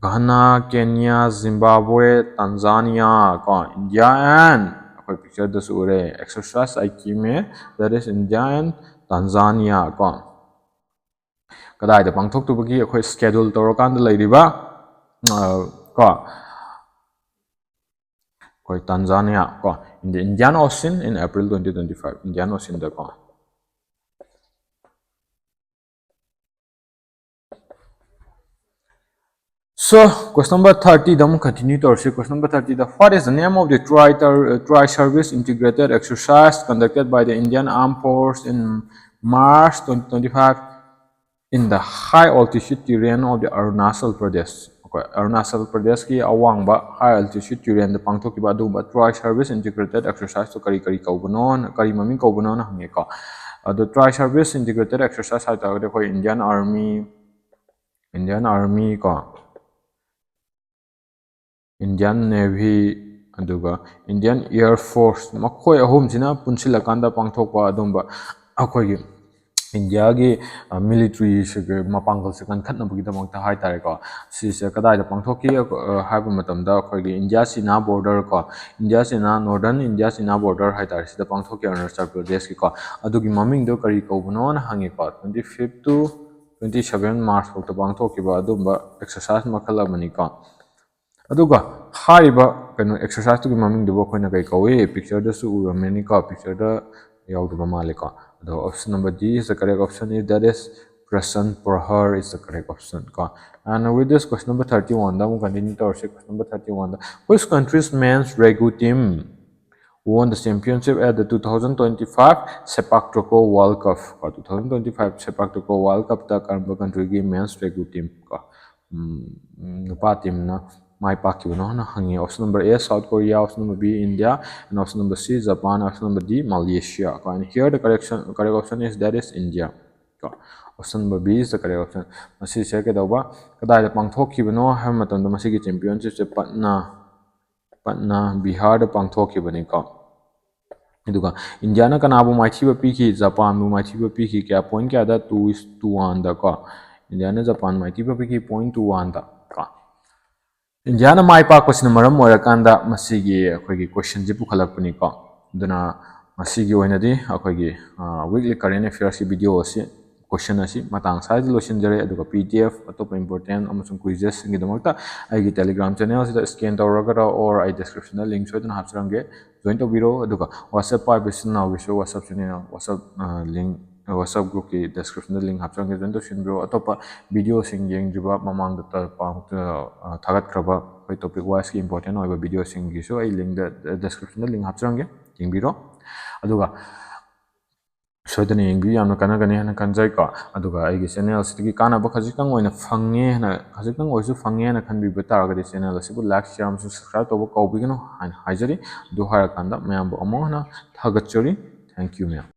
Ghana, Kenya, Zimbabwe, Tanzania ꯀꯣ, India and ꯑꯩꯈꯣꯏ pictureꯗꯁꯨ ꯎꯔꯦ, exercise Aikime, that is India and Tanzania ꯀꯣ꯫ ꯀꯗꯥꯏꯗ ꯄꯥꯡꯊꯣꯛꯇꯧꯕꯒꯤ ꯑꯩꯈꯣꯏ schedule ꯇꯧꯔꯀꯥꯟꯗ ꯂꯩꯔꯤꯕ, ꯑ, ꯀꯣ, ꯑꯩꯈꯣꯏ Tanzania ꯀꯣ, in the Indian Ocean in April twenty twenty five, Indian Oceanꯗ ꯀꯣ꯫ So, question number thirtyꯗ ꯑꯃꯨꯛ continue ꯇꯧꯔꯁꯤ꯫ Question number thirtyꯗ, what is the name of the tri-, tri-, tri-service integrated exercise conducted by the Indian Armed Force in March twenty twenty five in the high altitude terrain of the Arunachal Pradesh. ꯑꯩꯈꯣꯏ ꯑꯔꯨꯅꯥꯆꯜ ꯄ꯭ꯔꯗꯦꯁꯀꯤ ꯑꯋꯥꯡꯕ high altitude terrainꯗ ꯄꯥꯡꯊꯣꯛꯈꯤꯕ ꯑꯗꯨꯒꯨꯝꯕ tri service integrated exerciseꯇꯣ ꯀꯔꯤ ꯀꯔꯤ ꯀꯧꯕꯅꯣ, ꯀꯔꯤ ꯃꯃꯤꯡ ꯀꯧꯕꯅꯣꯅ ꯍꯪꯉꯦꯀꯣ꯫ ꯑꯗꯣ tri service integrated exercise ꯍꯥꯏ ꯇꯥꯔꯒꯗꯤ ꯑꯩꯈꯣꯏ Indian Army, Indian Army ꯀꯣ, Indian Navy, ꯑꯗꯨꯒ Indian Air Force, ꯃꯈꯣꯏ ꯑꯍꯨꯝꯁꯤꯅ ꯄꯨꯟꯁꯤꯜꯂꯀꯥꯟꯗ ꯄꯥꯡꯊꯣꯛꯄ ꯑꯗꯨꯝꯕ ꯑꯩꯈꯣꯏꯒꯤ ꯏꯟꯗꯤꯌꯥꯒꯤ ꯃꯤꯂꯤꯇ꯭ꯔꯤꯁꯤꯒꯤ ꯃꯄꯥꯡꯒꯜꯁꯦ ꯀꯟꯈꯠꯅꯕꯒꯤꯗꯃꯛꯇ ꯍꯥꯏ ꯇꯥꯔꯦꯀꯣ꯫ ꯁꯤꯁꯦ ꯀꯗꯥꯏꯗ ꯄꯥꯡꯊꯣꯛꯈꯤ ꯍꯥꯏꯕ ꯃꯇꯝꯗ ꯑꯩꯈꯣꯏꯒꯤ ꯏꯟꯗꯤꯌꯥ ꯆꯤꯅꯥ ꯕꯣꯔꯗꯔ ꯀꯣ, India China, northern India China border ꯍꯥꯏ ꯇꯥꯔꯦ, ꯁꯤꯗ ꯄꯥꯡꯊꯣꯛꯈꯤ ꯑꯔꯨꯅꯥꯆꯜ ꯄ꯭ꯔꯗꯦꯁꯀꯤꯀꯣ꯫ ꯑꯗꯨꯒꯤ ꯃꯃꯤꯡꯗꯣ ꯀꯔꯤ ꯀꯧꯕꯅꯣꯅ ꯍꯪꯉꯤꯀꯣ꯫ Twenty fifth to twenty seven March ꯐꯥꯎꯗ ꯄꯥꯡꯊꯣꯛꯈꯤꯕ ꯑꯗꯨꯝꯕ exercise ꯃꯈꯜ ꯑꯃꯅꯤꯀꯣ꯫ ꯑꯗꯨꯒ ꯍꯥꯏꯔꯤꯕ ꯀꯩꯅꯣ exerciseꯇꯨꯒꯤ ꯃꯃꯤꯡꯗꯨꯕꯨ ꯑꯩꯈꯣꯏꯅ ꯀꯩ ꯀꯧꯏ? Pictureꯗꯁꯨ ꯎꯔꯝꯃꯅꯤꯀꯣ, pictureꯗ ꯌꯥꯎꯗꯕ ꯃꯥꯜꯂꯦꯀꯣ꯫ ꯑꯗꯣ option number D is the correct option, if that is Prashan Prahar is the correct option ꯀꯣ꯫ And with this, question number thirty oneꯗ ꯑꯃꯨꯛ continue ꯇꯧꯔꯁꯤ꯫ Question number thirty oneꯗ, which country's men's rugby team won the championship at the two thousand twenty five Sepak Takraw World Cup ꯀꯣ? Two thousand twenty five Sepak Takraw World Cupꯇ ꯀꯔꯝꯕ countryꯒꯤ men's rugby team ꯀꯣ, ꯎꯝ, ꯎꯝ, ꯅꯨꯄꯥ teamꯅ ꯃꯥꯏ ꯄꯥꯛꯈꯤꯕꯅꯣꯅ ꯍꯪꯉꯤ? Option number A, South Korea, option number B, India, and option number C, Japan, option number D, Malaysia ꯀꯣ꯫ And here the correction, correct option is, that is India ꯀꯣ꯫ Option number B is the correct option. ꯃꯁꯤꯁꯦ ꯀꯩꯗꯧꯕ, ꯀꯗꯥꯏꯗ ꯄꯥꯡꯊꯣꯛꯈꯤꯕꯅꯣ ꯍꯥꯏꯕ ꯃꯇꯝꯗ ꯃꯁꯤꯒꯤ championshipꯁꯦ ꯄꯠꯅꯥ, ꯄꯠꯅꯥ, ꯕꯤꯍꯥꯔꯗ ꯄꯥꯡꯊꯣꯛꯈꯤꯕꯅꯤꯀꯣ꯫ ꯑꯗꯨꯒ ꯏꯟꯗꯤꯌꯥꯅ ꯀꯅꯥꯕꯨ ꯃꯥꯏꯊꯤꯕ ꯄꯤꯈꯤ? ꯖꯄꯥꯟꯕꯨ ꯃꯥꯏꯊꯤꯕ ꯄꯤꯈꯤ꯫ ꯀꯌꯥ? Point ꯀꯌꯥꯗ? Two is to oneꯗ ꯀꯣ꯫ ꯏꯟꯗꯤꯌꯥꯅ ꯖꯄꯥꯟ ꯃꯥꯏꯊꯤꯕ ꯄꯤꯈꯤ, point to oneꯗ ꯀꯣ꯫ ꯏꯟꯗꯤꯌꯥꯅ ꯃꯥꯏ ꯄꯥꯛꯄꯁꯤꯅ ꯃꯔꯝ ꯑꯣꯏꯔꯀꯥꯟꯗ ꯃꯁꯤꯒꯤ ꯑꯩꯈꯣꯏꯒꯤ questionꯁꯤ ꯄꯨꯈꯠꯂꯛꯄꯅꯤꯀꯣ꯫ ꯑꯗꯨꯅ ꯉꯁꯤꯒꯤ ꯑꯣꯏꯅꯗꯤ ꯑꯩꯈꯣꯏꯒꯤ, ꯑ, weekly current affairsꯀꯤ video ꯑꯁꯤ, question ꯑꯁꯤ ꯃꯇꯥꯡ ꯑꯁꯤꯗ ꯂꯣꯏꯁꯤꯟꯖꯔꯦ꯫ ꯑꯗꯨꯒ P D F ꯑꯇꯣꯞꯄ important ꯑꯃꯁꯨꯡ quizesꯁꯤꯡꯒꯤꯗꯃꯛꯇ ꯑꯩꯒꯤ Telegram channelꯁꯤꯗ scan ꯇꯧꯔꯒꯔ or ꯑꯩ descriptionꯗ link ꯁꯣꯏꯗꯅ ꯍꯥꯞꯆꯔꯝꯒꯦ, join ꯇꯧꯕꯤꯔꯣ꯫ ꯑꯗꯨꯒ WhatsApp ꯄꯥꯏꯕ ꯏꯆꯤꯟ ꯏꯅꯥꯎꯒꯤꯁꯨ WhatsApp channel, WhatsApp, ꯑ, link, ꯑ, WhatsApp groupꯀꯤ descriptionꯗ link ꯍꯥꯞꯆꯔꯝꯒꯦ, join ꯇꯧꯁꯤꯟꯕꯤꯔꯣ꯫ ꯑꯇꯣꯞꯄ videoꯁꯤꯡ ꯌꯦꯡꯗ꯭ꯔꯤꯕ, ꯃꯃꯥꯡꯗ ꯇ-, ꯄꯥꯡ-, ꯑ, ꯊꯥꯒꯠꯈ꯭ꯔꯕ ꯑꯩꯈꯣꯏ topic wiseꯀꯤ important ꯑꯣꯏꯕ videoꯁꯤꯡꯒꯤꯁꯨ ꯑꯩ linkꯗ, descriptionꯗ link ꯍꯥꯞꯆꯔꯝꯒꯦ, ꯌꯦꯡꯕꯤꯔꯣ꯫ ꯑꯗꯨꯒ ꯁꯣꯏꯗꯅ ꯌꯦꯡꯕꯤꯌꯨ, ꯌꯥꯝꯅ ꯀꯥꯟꯅꯒꯅꯤ ꯍꯥꯏꯅ ꯈꯟꯖꯩꯀꯣ꯫ ꯑꯗꯨꯒ ꯑꯩꯒꯤ ꯆꯦꯅꯦꯜꯁꯤꯗꯒꯤ ꯀꯥꯟꯅꯕ ꯈꯖꯤꯛꯇꯪ ꯑꯣꯏꯅ ꯐꯪꯉꯦ ꯍꯥꯏꯅ, ꯈꯖꯤꯛꯇꯪ ꯑꯣꯏꯔꯁꯨ ꯐꯪꯉꯦ ꯍꯥꯏꯅ ꯈꯟꯕꯤꯕ ꯇꯥꯔꯒꯗꯤ, ꯆꯦꯅꯦꯜ ꯑꯁꯤꯕꯨ ꯂꯥꯏꯛ, ꯁꯤꯌꯥꯔ ꯑꯃꯁꯨꯡ ꯁꯕꯁꯀ꯭ꯔꯥꯏꯕ ꯇꯧꯕ ꯀꯥꯎꯕꯤꯒꯅꯨ ꯍꯥꯏꯅ ꯍꯥꯏꯖꯔꯤ꯫ ꯑꯗꯨ ꯍꯥꯏꯔꯀꯥꯟꯗ ꯃꯌꯥꯝꯕꯨ ꯑꯃꯨꯛ ꯍꯟꯅ ꯊꯥꯒꯠꯆꯔꯤ꯫ Thank you ꯃꯌꯥꯝ꯫